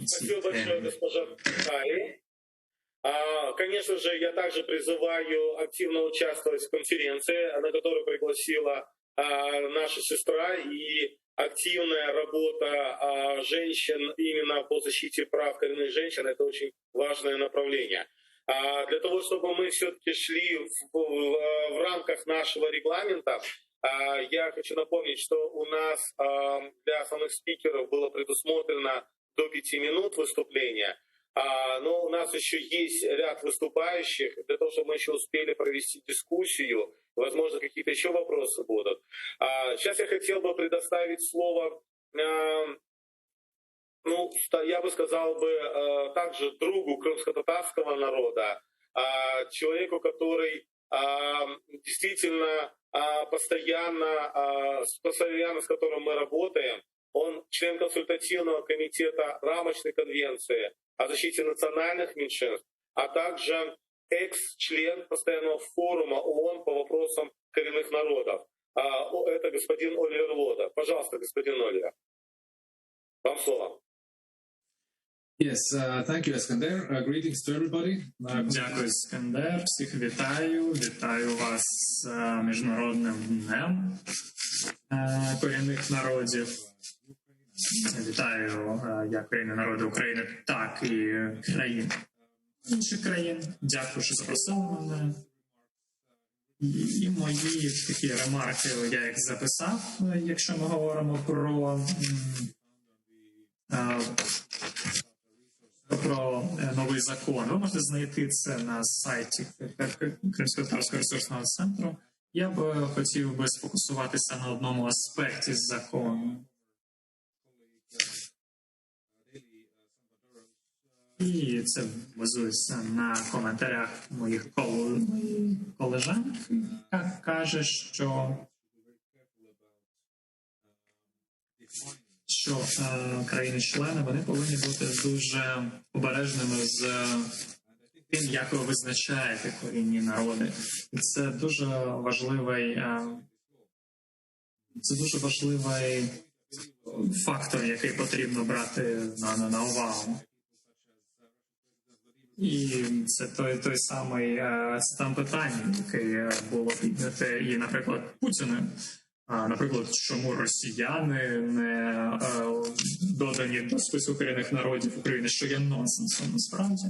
Спасибо большое, госпожа Кай. Конечно же, я также призываю активно участвовать в конференции, на которую пригласила наша сестра, и активная работа женщин именно по защите прав коренных женщин — это очень важное направление. Для того, чтобы мы все-таки шли в рамках нашего регламента, я хочу напомнить, что у нас для основных спикеров было предусмотрено до 5 минут выступления, но у нас еще есть ряд выступающих, для того, чтобы мы еще успели провести дискуссию, возможно, какие-то еще вопросы будут. Сейчас я хотел бы предоставить слово, я бы сказал бы, также другу крымско-татарского народа, человеку, который Действительно, постоянно, с которым мы работаем. Он член консультативного комитета рамочной конвенции о защите национальных меньшинств, а также экс-член постоянного форума ООН по вопросам коренных народов. Это господин Оливер Лода. Пожалуйста, господин Оливер. Вам слово. Yes, thank you, Eskander. Greetings to everybody. Дякую, Іскандер. Всіх вітаю. Вітаю вас з Міжнародним днем корінних народів. Вітаю як корінні народи України, так і країн інших країн. Дякую, що запросили мене. І мої такі ремарки, я їх записав, якщо ми говоримо про новий закон. Ви можете знайти це на сайті Кримськотатарського ресурсного центру. Я б хотів би сфокусуватися на одному аспекті закону. І це базується на коментарях моїх колежанок, яка каже, що країни-члени, вони повинні бути дуже обережними з тим, як ви визначаєте корінні народи. І це дуже важливий фактор, який потрібно брати на увагу. І це той самий це там питання, яке було підняте і, наприклад, Путіним. Наприклад, чому росіяни не додані до списку корінних народів України, що є нонсенсом насправді.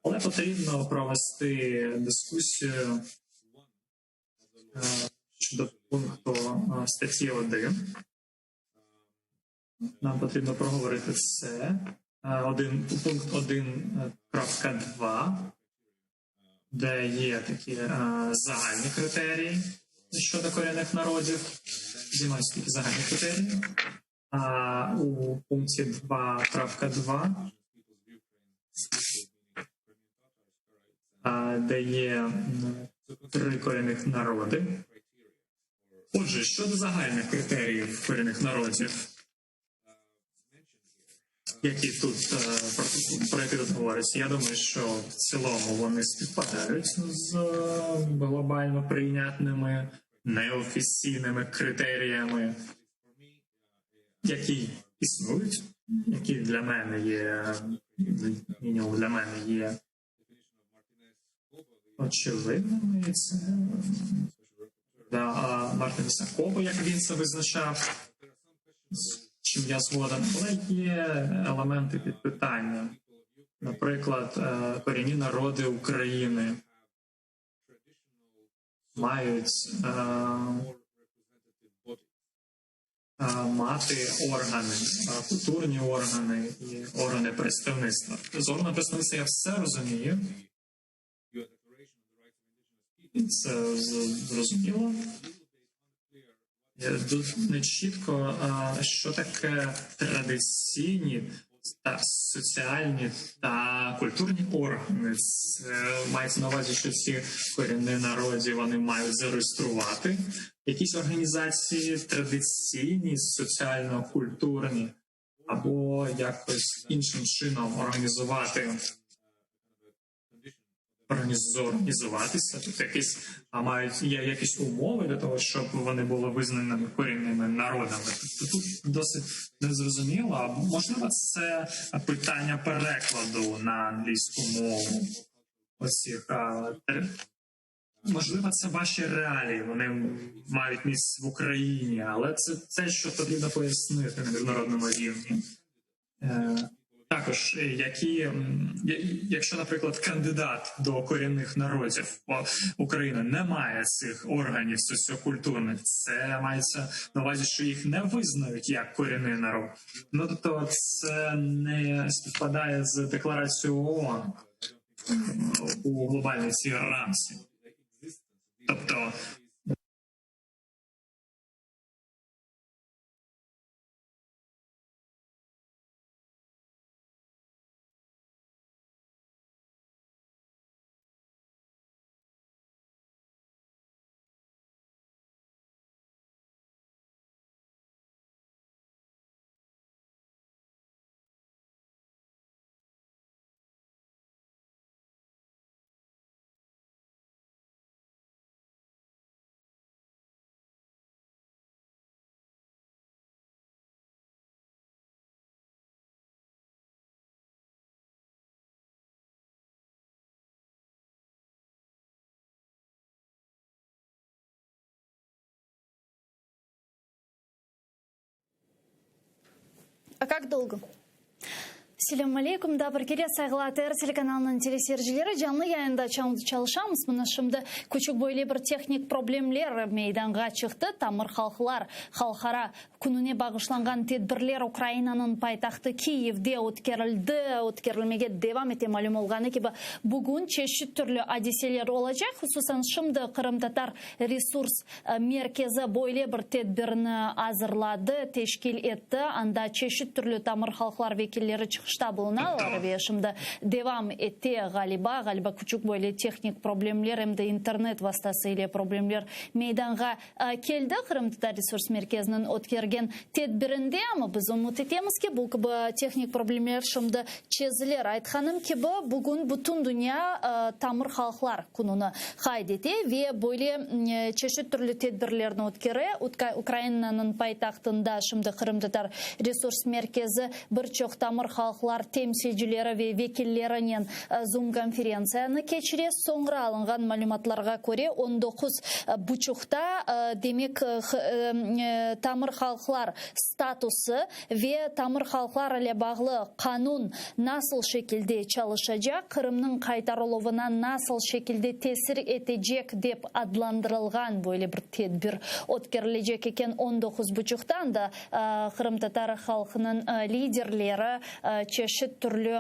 Але потрібно провести дискусію щодо пункту статті 1. Нам потрібно проговорити це. Пункт 1.2, де є такі загальні критерії щодо корінних народів. Займаються такі загальні критерії. А у пункті 2.2, де є три корінних народи. Отже, щодо загальних критеріїв корінних народів, які тут, про які тут говориться, я думаю, що в цілому вони співпадають з глобально прийнятними неофіційними критеріями, які існують, які для мене є, мінімум для мене є очевидними. І це, да, Мартинеса Кобо, як він це визначав, з чим я згоден, але є елементи під питанням. Наприклад, корінні народи України мають мати органи, культурні органи і органи представництва. З органами представництва я все розумію. І це зрозуміло. Тут не чітко, що таке традиційні та соціальні та культурні органи. Це мається на увазі, що ці корінні народи, вони мають зареєструвати якісь організації традиційні, соціально-культурні, або якось іншим чином організуватися. Тобто є якісь умови для того, щоб вони були визнаними корінними народами. Тобто тут досить незрозуміло. А можливо, це питання перекладу на англійську мову. Можливо, це ваші реалії, вони мають місце в Україні, але це те, що потрібно пояснити на міжнародному рівні. Також, якщо, наприклад, кандидат до корінних народів України не має цих органів соціокультурних, це мається на увазі, що їх не визнають як корінний народ. Тобто це не співпадає з декларацією ООН у глобальній цій рамці. Тобто А как долго? Selâm aleyküm, daa bir kere sayğılı ATR telekanalınıñ teleseyircileri, canlı yayında çalışamız. Mına şimdi küçük böyle bir tehnik problemler meydanğa çıqtı. Tamır halqlar halqara kününe bağışlanğan tedbirler Ukrainanıñ paytahtı Kiyevde ötkerildi, ötkerilmege devam ete. Malüm olğanı kibi, bugün çeşit türlü adiseler olacaq, hususan şimdi Qırımtatar resurs Merkezi böyle bir tedbirni azırladı, teşkil etti. Anda çeşit türlü tamır halqlar vekilleri çıqışta bulunalar ve şimdi devam ete, ğaliba. Ğaliba, küçük böyle tehnik problemler, em de internet vastası ile problemler meydanğa keldi Qırımtatar resurs merkeziniñ ötkergen tedbirinde. Amma biz ümüt etemiz ki, bu kibi tehnik problemler şimdi çezilir. Aytqanım kibi, bugün bütün dünya tamır halqlar Kününi qayd ete ve böyle çeşit türlü tedbirlerni ötkere. Ukrainanıñ paytahtında şimdi Qırımtatar resurs merkezi bir çoq tamır halqlar temsilcileri ve vekillerinen Zoom konferentsiyanı keçire. Soñra alınğan malümatlarğa köre, on doquz buçuqta, demek, tamır halqlar statusı ve tamır halqlar ile bağlı qanun nasıl şekilde çalışacaq, Qırımnıñ qaytarıluvına nasıl şekilde tesir etecek dep adlandırılğan böyle bir tedbir ötkerilecek eken on doquz buçuqtan da qırımtatar halqınıñ liderleri, çeşit türlü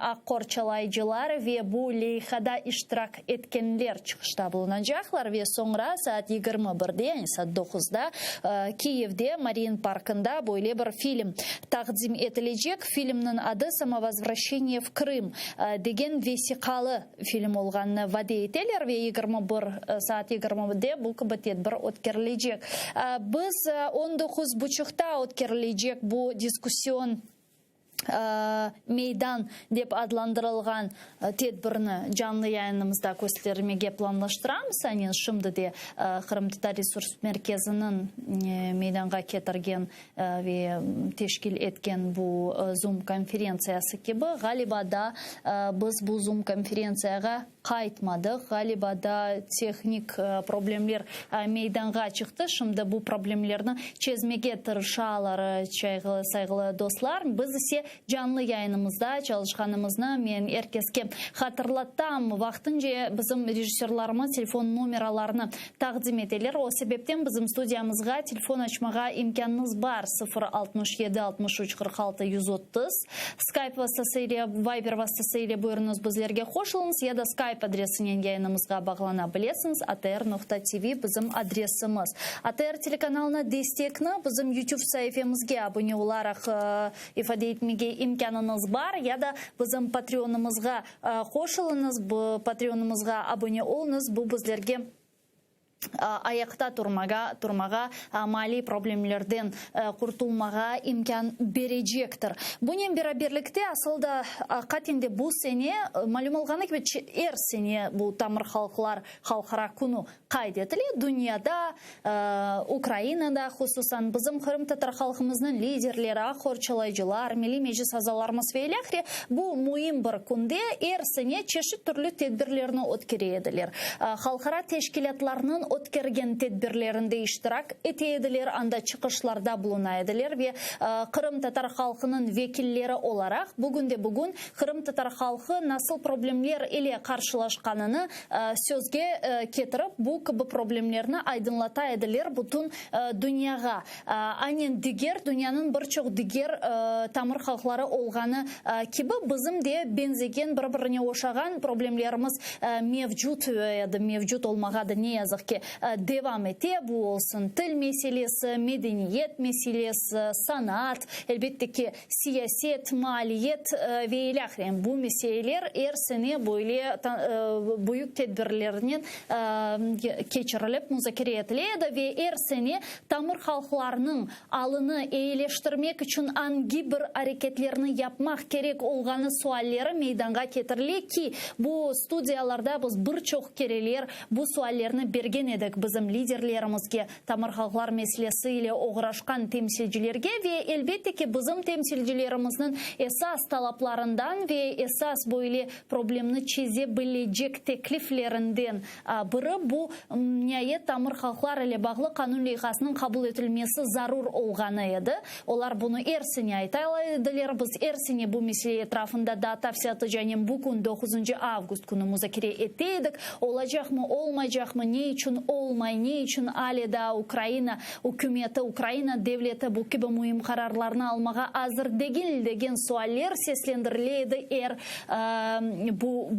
aq qorçalayıcılar ve bu leyhada iştirak etkenler çıqışta bulunacaqlar ve soñra saat 21 de, yani saat doquzda Kiyevde Mariin parkında böyle bir film taqdim etilecek. Filmniñ adı Samovozvraşçeniye v Krım degen vesiqalı film olğanını vade eteler ve 21 saat 20 de bu kibi tedbir ötkerilecek. Biz on doquz buçuqta ötkerilecek bu diskussion Meydan dep adlandırılğan tedbirni canlı yayınımızda köstermege planlaştıramız. Anen şimdi de Qırımtatar resurs merkeziniñ meydanğa ketirgen ve teşkil etken bu Zoom konferentsiyası kibi, ğaliba da biz bu Zoom konferentsiyağa qaytmadıq, ğaliba da tehnik problemler meydanğa çıqtı. Şimdi bu problemlerni çezmege tırışalar, sayğılı dostlar. Biz ise canlı yayınımızda çalışqanımıznı men er keske hatırlatam. Vaqtınca bizim rejissörlarımız telefon nomeralarını taqdim eteler. O sebepten bizim studiyamızğa telefon açmağa imkânıñız bar, 0 67 63 46 130. Skype vastası ile, Viber vastası ile buyurıñız bizlerge qoşulıñız ya da Skype adresinen yayınımızğa bağlana bilesiñiz, atr noqta tv bizim adresimiz. ATR telekanalına destekni bizim YouTube saifemizge abune olaraq ifade etmege imkânıñız bar ya da bizim Patreonımızğa qoşulıñız, Patreonımızğa abune oluñız, bu bizlerge ayaqta turmağa, turmağa, maliy problemlerden qurtulmağa imkân berecektir. Bunen beraberlikte, asıl da, aqiqaten de bu sene, malüm olğanı kibi, er sene bu Tamır halqlar halqara künü qayd etile, dünyada, Ukrainada, hususan, bizim qırımtatar halqımıznıñ liderleri, aq qorçalayıcılar, Milliy Meclis azalarımız ve ilâhre bu müim bir künde er sene çeşit türlü tedbirlerni ötkere ediler. Halqara teşkilâtlarnıñ ötkergen tedbirlerinde iştirak ete ediler, anda çıqışlarda buluna ediler ve qırımtatar halqınıñ vekilleri olaraq bugünde-bugün qırımtatar halqı nasıl problemler ile qarşılaşqanını sözge ketirip, bu kibi problemlerni aydınlata ediler bütün dünyağa. Aynen diger, dünyanıñ bir çoq diger tamır halqları olğanı kibi, bizim de beñzegen, bir-birine oşağan problemlerimiz mevcut edi, mevcut olmağa da, ne yazıq ki, devam ete. Bu olsun til meselesi, medeniyet meselesi, sanaat, elbette ki, siyaset, maaliyet ve ilâhre. Bu meseleler er sene böyle büyük tedbirlernen keçirilip muzakere etile edi ve er sene tamır halqlarnıñ alını eyileştirmek içün angi bir areketlerni yapmaq kerek olğanı sualleri meydanğa ketirile ki, bu studiyalarda biz bir çoq kereler bu suallerni bergen. etken edik bizim liderlerimizge, tamır halqlar meselesi ile oğraşqan temsilcilerge ve, elbette ki, bizim temsilcilerimizniñ esas talaplarından ve esas böyle problemni çeze bilecek tekliflerinden biri bu, niayet, tamır halqlar ile bağlı qanun leyhasınıñ qabul etilmesi zarur olğanı edi. Olar bunı er sene ayta ediler. Biz er sene bu mesele etrafında daa tafsilâtlıcanen bu kün, doquzıncı avgust künü muzakere ete edik. Olacaqmı, olmaycaqmı, ne içün olmay, ne içün ale daa Ukraina ükümeti, Ukraina devleti bu kibi müim qararlarnı almağa azır degil degen sualler seslendirile edi er bu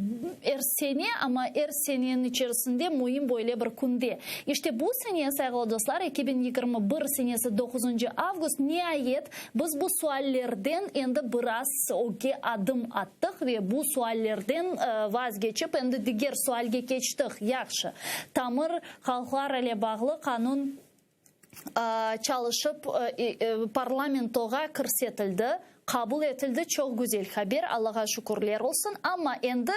er sene, amma er seneniñ içerisinde müim böyle bir künde. İşte bu sene, sayğılı dostlar, 2021 senesi doquzıncı avgust, niayet, biz bu suallerden endi biraz ögge adım attıq ve bu suallerden vazgeçip, endi diger sualge keçtik, yahşı, tamır halqlar ile bağlı qanun çalışıp parlamentoğa kirsetildi, qabul etildi, çoq güzel haber, Allağa şükürler olsun, amma endi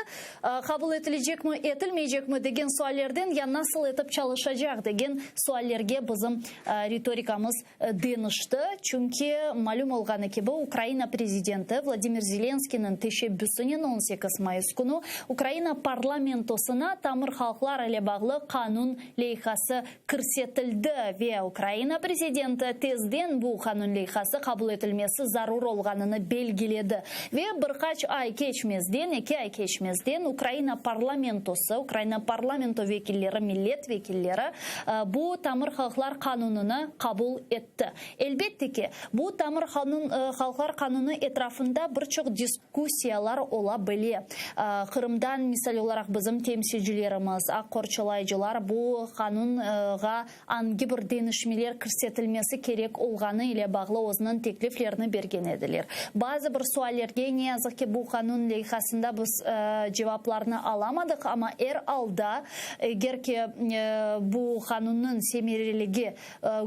qabul etilecekmi, etilmeycekmi degen suallerden ya nasıl etip çalışacaq degen suallerge bizim ritorikamız deñişti, çünki malüm olğanı kibi, Ukraina prezidenti Vladimir Zelenskiyniñ teşebbüsinen 18 mayıs künü Ukraina parlamentosına tamır halqlar ile bağlı qanun leyhası kirsetildi ve Ukraina prezidenti tezden bu qanun leyhası qabul etilmesi zarur olğanını belgiledi. Ve bir qaç ay keçmezden, eki ay keçmezden Ukraina parlamentosı, Ukraina parlamento vekilleri, millet vekilleri bu tamır halqlar qanunını qabul etti. Elbette ki, bu tamır halqlar qanunı etrafında bir çoq diskussiyalar ola bile. Qırımdan, misal olaraq, bizim temsilcilerimiz, aq qorçalayıcılar bu qanunğa angi bir deñişmeler kirsetilmesi kerek olğanı ile bağlı özüniñ tekliflerini bergen ediler. Bazı bir suallerge, ne yazıq ki, bu qanun leyhasında biz cevaplarnı alamadıq, amma er alda, eger ki, bu qanunnıñ semereligi,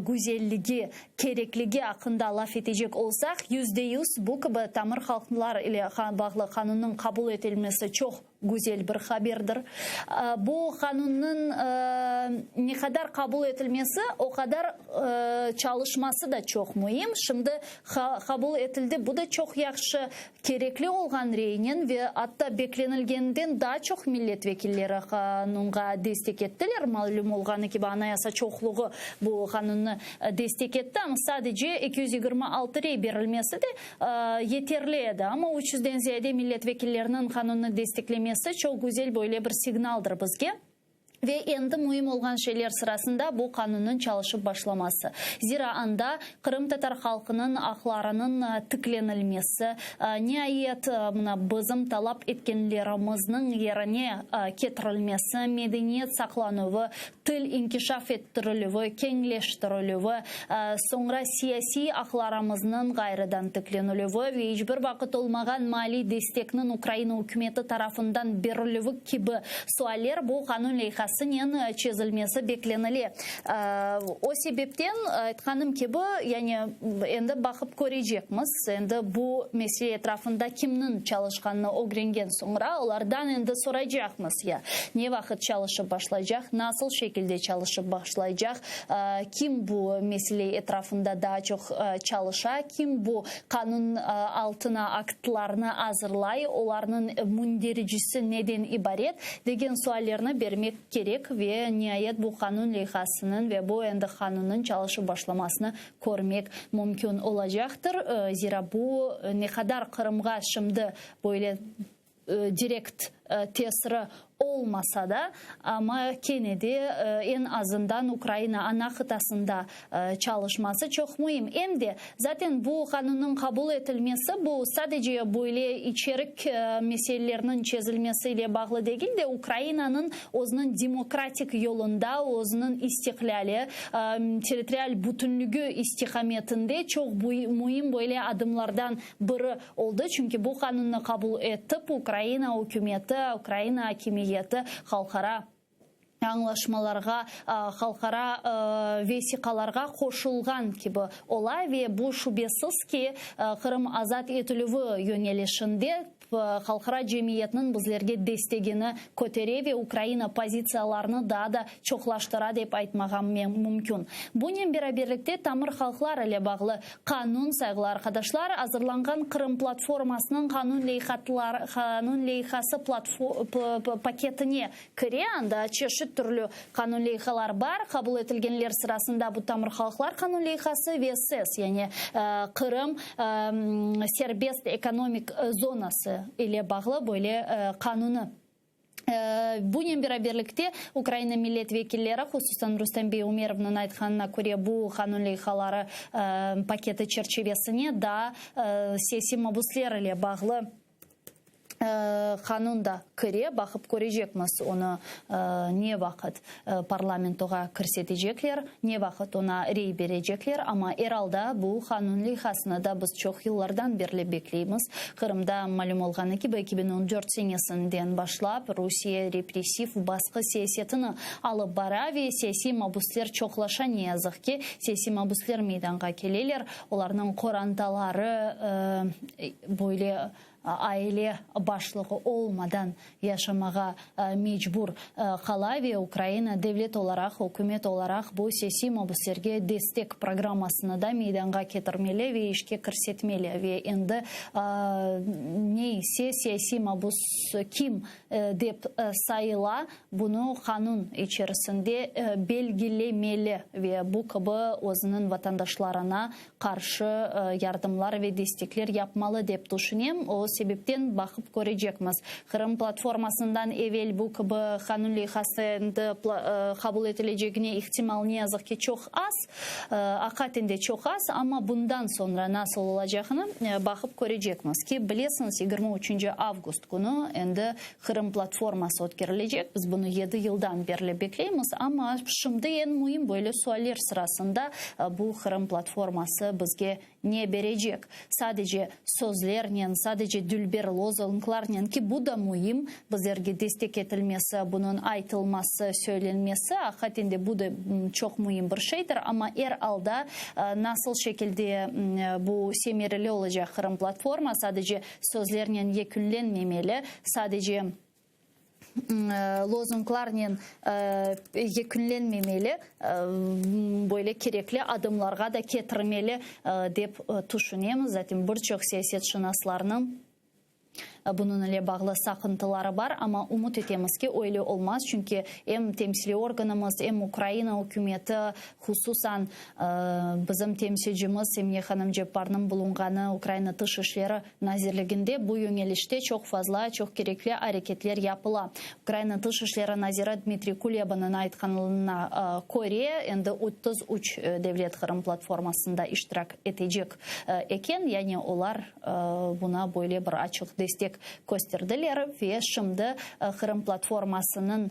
güzelligi, kerekligi aqqında laf etecek olsaq, 100% bu kibi tamır halqlar ile bağlı qanunnıñ qabul etilmesi çoq güzel bir haberdir. Bu qanunnıñ ne qadar qabul etilmesi, o qadar çalışması da çoq müim. Şimdi qabul etildi, bu da çoq yahşı, kerekli olğan reynen ve atta beklenilgeninden daa çoq millet vekilleri qanunğa destek ettiler. Malüm olğanı kibi, anayasa çoqluğı bu qanunnı destek etti, amma sadece 226 rey berilmesi de yeterli edi. Amma üç yüzden ziyade millet vekilleriniñ qanunnı desteklemesi çoq güzel böyle bir signaldır bizge. Ve endi müim olğan şeyler sırasında bu qanunnıñ çalışıp başlaması. Zira anda qırımtatar halqınıñ aqlarınıñ tiklenilmesi, niayet, mına bizim talap etkenlerimizniñ yerine ketirilmesi, medeniyet saqlanuvı, til inkişaf ettirilüvi, keñleştirilüvi, soñra siyasiy aqlarımıznıñ ğayrıdan tiklenilüvi ve iç bir vaqıt olmağan maliy destekniñ Ukraina ükümeti tarafından berilüvi kibi sualler bu qanun leyhasınen çezilmesi beklenile. O sebepten, aytqanım kibi, yani endi baqıp körecekmiz, endi bu mesele etrafında kimniñ çalışqanını ögrengen soñra, olardan endi soraycaqmız, ya ne vaqıt çalışıp başlaycaq, nasıl şekilde çalışıp başlaycaq, kim bu mesele etrafında daa çoq çalışa, kim bu qanun altına aktlarnı azırlay, olarnıñ mündericisi neden ibaret, degen suallerni bermek kerek ve niayet bu qanun leyhasınıñ ve bu endi qanunnıñ çalışıp başlamasını körmek mümkün olacaqtır. Zira bu ne qadar Qırımğa şimdi böyle direkt tesiri olmasa da, amma kene de eñ azından Ukraina ana qıtasında çalışması çoq müim. Em de, zaten, bu qanunnıñ qabul etilmesi, bu sadece böyle içerik meselelerniñ çezilmesi ile bağlı degil de, Ukrainanıñ özüniñ demokratik yolunda, özüniñ istiqlâli, territorial bütünligi istiqametinde çoq müim böyle adımlardan biri oldı, çünki bu qanunnı qabul etip, Ukraina ükümeti, Ukraina akimiyeti halqara añlaşmalarğa, halqara vesiqalarğa qoşulğan kibi ola ve bu, şübesiz ki, Qırım azat etilüvi yönelişinde. Halqara cemiyetniñ bizlerge destegini kötere ve Ukraina pozitsiyalarını daa da çoqlaştıra dep aytmağa mümkün. Bunen beraberlikte tamır halqlar ile bağlı qanun, sayğılı arqadaşlar, azırlanğan Qırım platformasınıñ qanun qanun leyhası paketine kire, anda çeşit türlü qanun leyhalar bar, qabul etilgenler sırasında bu tamır halqlar qanun leyhası ve SEZ, yani Qırım serbest ekonomik zonası ile bağlı böyle qanunı. Bunen beraberlikte Ukraina millet vekilleri, hususan Rustem bey Umerovnıñ aytqanına köre, bu qanun leyhaları paketi çerçivesine daa siyasiy mabusler ile bağlı Qanun da kire, baqıp körecekmiz, onı ne vaqıt parlamentoğa kirsetecekler, ne vaqıt oña rey berecekler, amma er alda bu qanun leyhasını da biz çoq yıllardan berli bekleymiz. Qırımda, malüm olğanı kibi, 2014 senesinden başlap Rusiye repressiv basqı siyasetini alıp bara ve siyasiy mabüsler çoqlaşa, ne yazıq ki, siyasiy mabüsler meydanğa keleler, olarnıñ qorantaları böyle aile başlığı olmadan yaşamağa mecbur qala ve Ukraina devlet olaraq, ükümet olaraq bu siyasiy mabüslerge destek programmasını da meydanğa ketirmeli ve işke kirsetmeli ve endi ne ise siyasiy mabüs kim dep sayıla, bunı qanun içerisinde belgilemeli ve bu kibi özüniñ vatandaşlarına qarşı yardımlar ve destekler yapmalı dep tüşünem. O sebepten baqıp körecekmiz. Qırım platformasından evel bu kibi qanun leyhası endi qabul etilecegine ihtimal ne yazıq ki çoq az, aqaten de çoq az, amma bundan soñra nasıl olacağını baqıp körecekmiz ki, bilesiñiz, 23 avgust künü endi Qırım platforması ötkerilecek. Biz bunı yedi yıldan berli bekleymiz, amma şimdi eñ müim böyle sualler sırasında bu Qırım platforması bizge ne berecek? Sadece sözlernen, sadece dülber lozunglarnen, ki bu da müim, bizlerge destek etilmesi, bunıñ aytılması, söylenmesi, aqiqaten de bu da çoq müim bir şeydir, amma er alda nasıl şekilde bu semereli olacaq Qırım platforma, sadece Sözlernen yekünlenmemeli, sadece lozunglarnen yekünlenmemeli, böyle kerekli adımlarğa da ketirmeli, dep tüşünemiz. Zaten bir çoq siyasetşınaslarnıñ bunıñ ile bağlı saqıntıları bar, amma ümüt etemiz ki, öyle olmaz, çünki em temsiliy organımız, em Ukraina ükümeti, Hususan, bizim temsilcimiz Emine hanım Cepparnıñ bulunğanı Ukraina Tış işleri nazirliginde bu yöñelişte çoq fazla, çoq kerekli areketler yapıla. Ukraina Tış işleri naziri Dmitriy Kulebanıñ aytqanına köre, endi 33 devlet Qırım platformasında iştirak etecek eken, yani olar buna böyle bir açıq destek kösterdiler ve şimdi Qırım platformasınıñ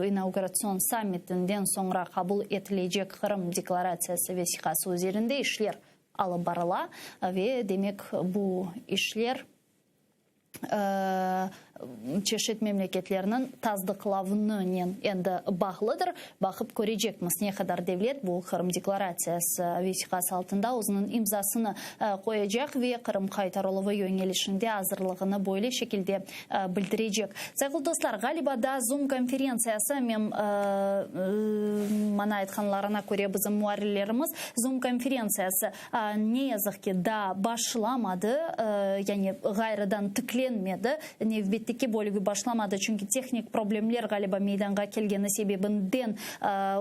İnauguratsion sammitinden soñra qabul etilecek Qırım deklaratsiyası vesiqası üzerinde işler alıp barıla ve, demek, bu işler çeşit memleketlerniñ tasdıqlavınınen endi bağlıdır. Baqıp körecekmiz, ne qadar devlet bu Qırım deklaratsiyası vesiqası altında özüniñ imzasını qoyacaq ve Qırım qaytarıluvı yöñelişinde azırlığını böyle şekilde bildirecek. Sayğılı dostlar, ğaliba daa Zoom konferentsiyası, men, maña aytqanlarına köre bizim muarrirlerimiz, Zoom konferentsiyası, ne yazıq ki, daa başlamadı, yani ğayrıdan tiklenmedi, nevbetteki bölügi başlamadı, çünki tehnik problemler ğaliba meydanğa kelgeni sebebinden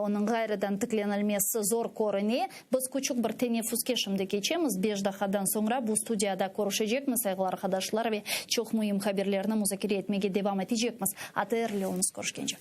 onıñ ğayrıdan tiklenilmesi zor körüne. Biz küçük bir teneffüske şimdi keçemiz, beş daqqadan soñra bu studiyada körüşecekmiz, sayğılı arqadaşlar, ve çoq müim haberlerni muzakere etmege devam etecekmiz. ATR ile olunız, körüşkence.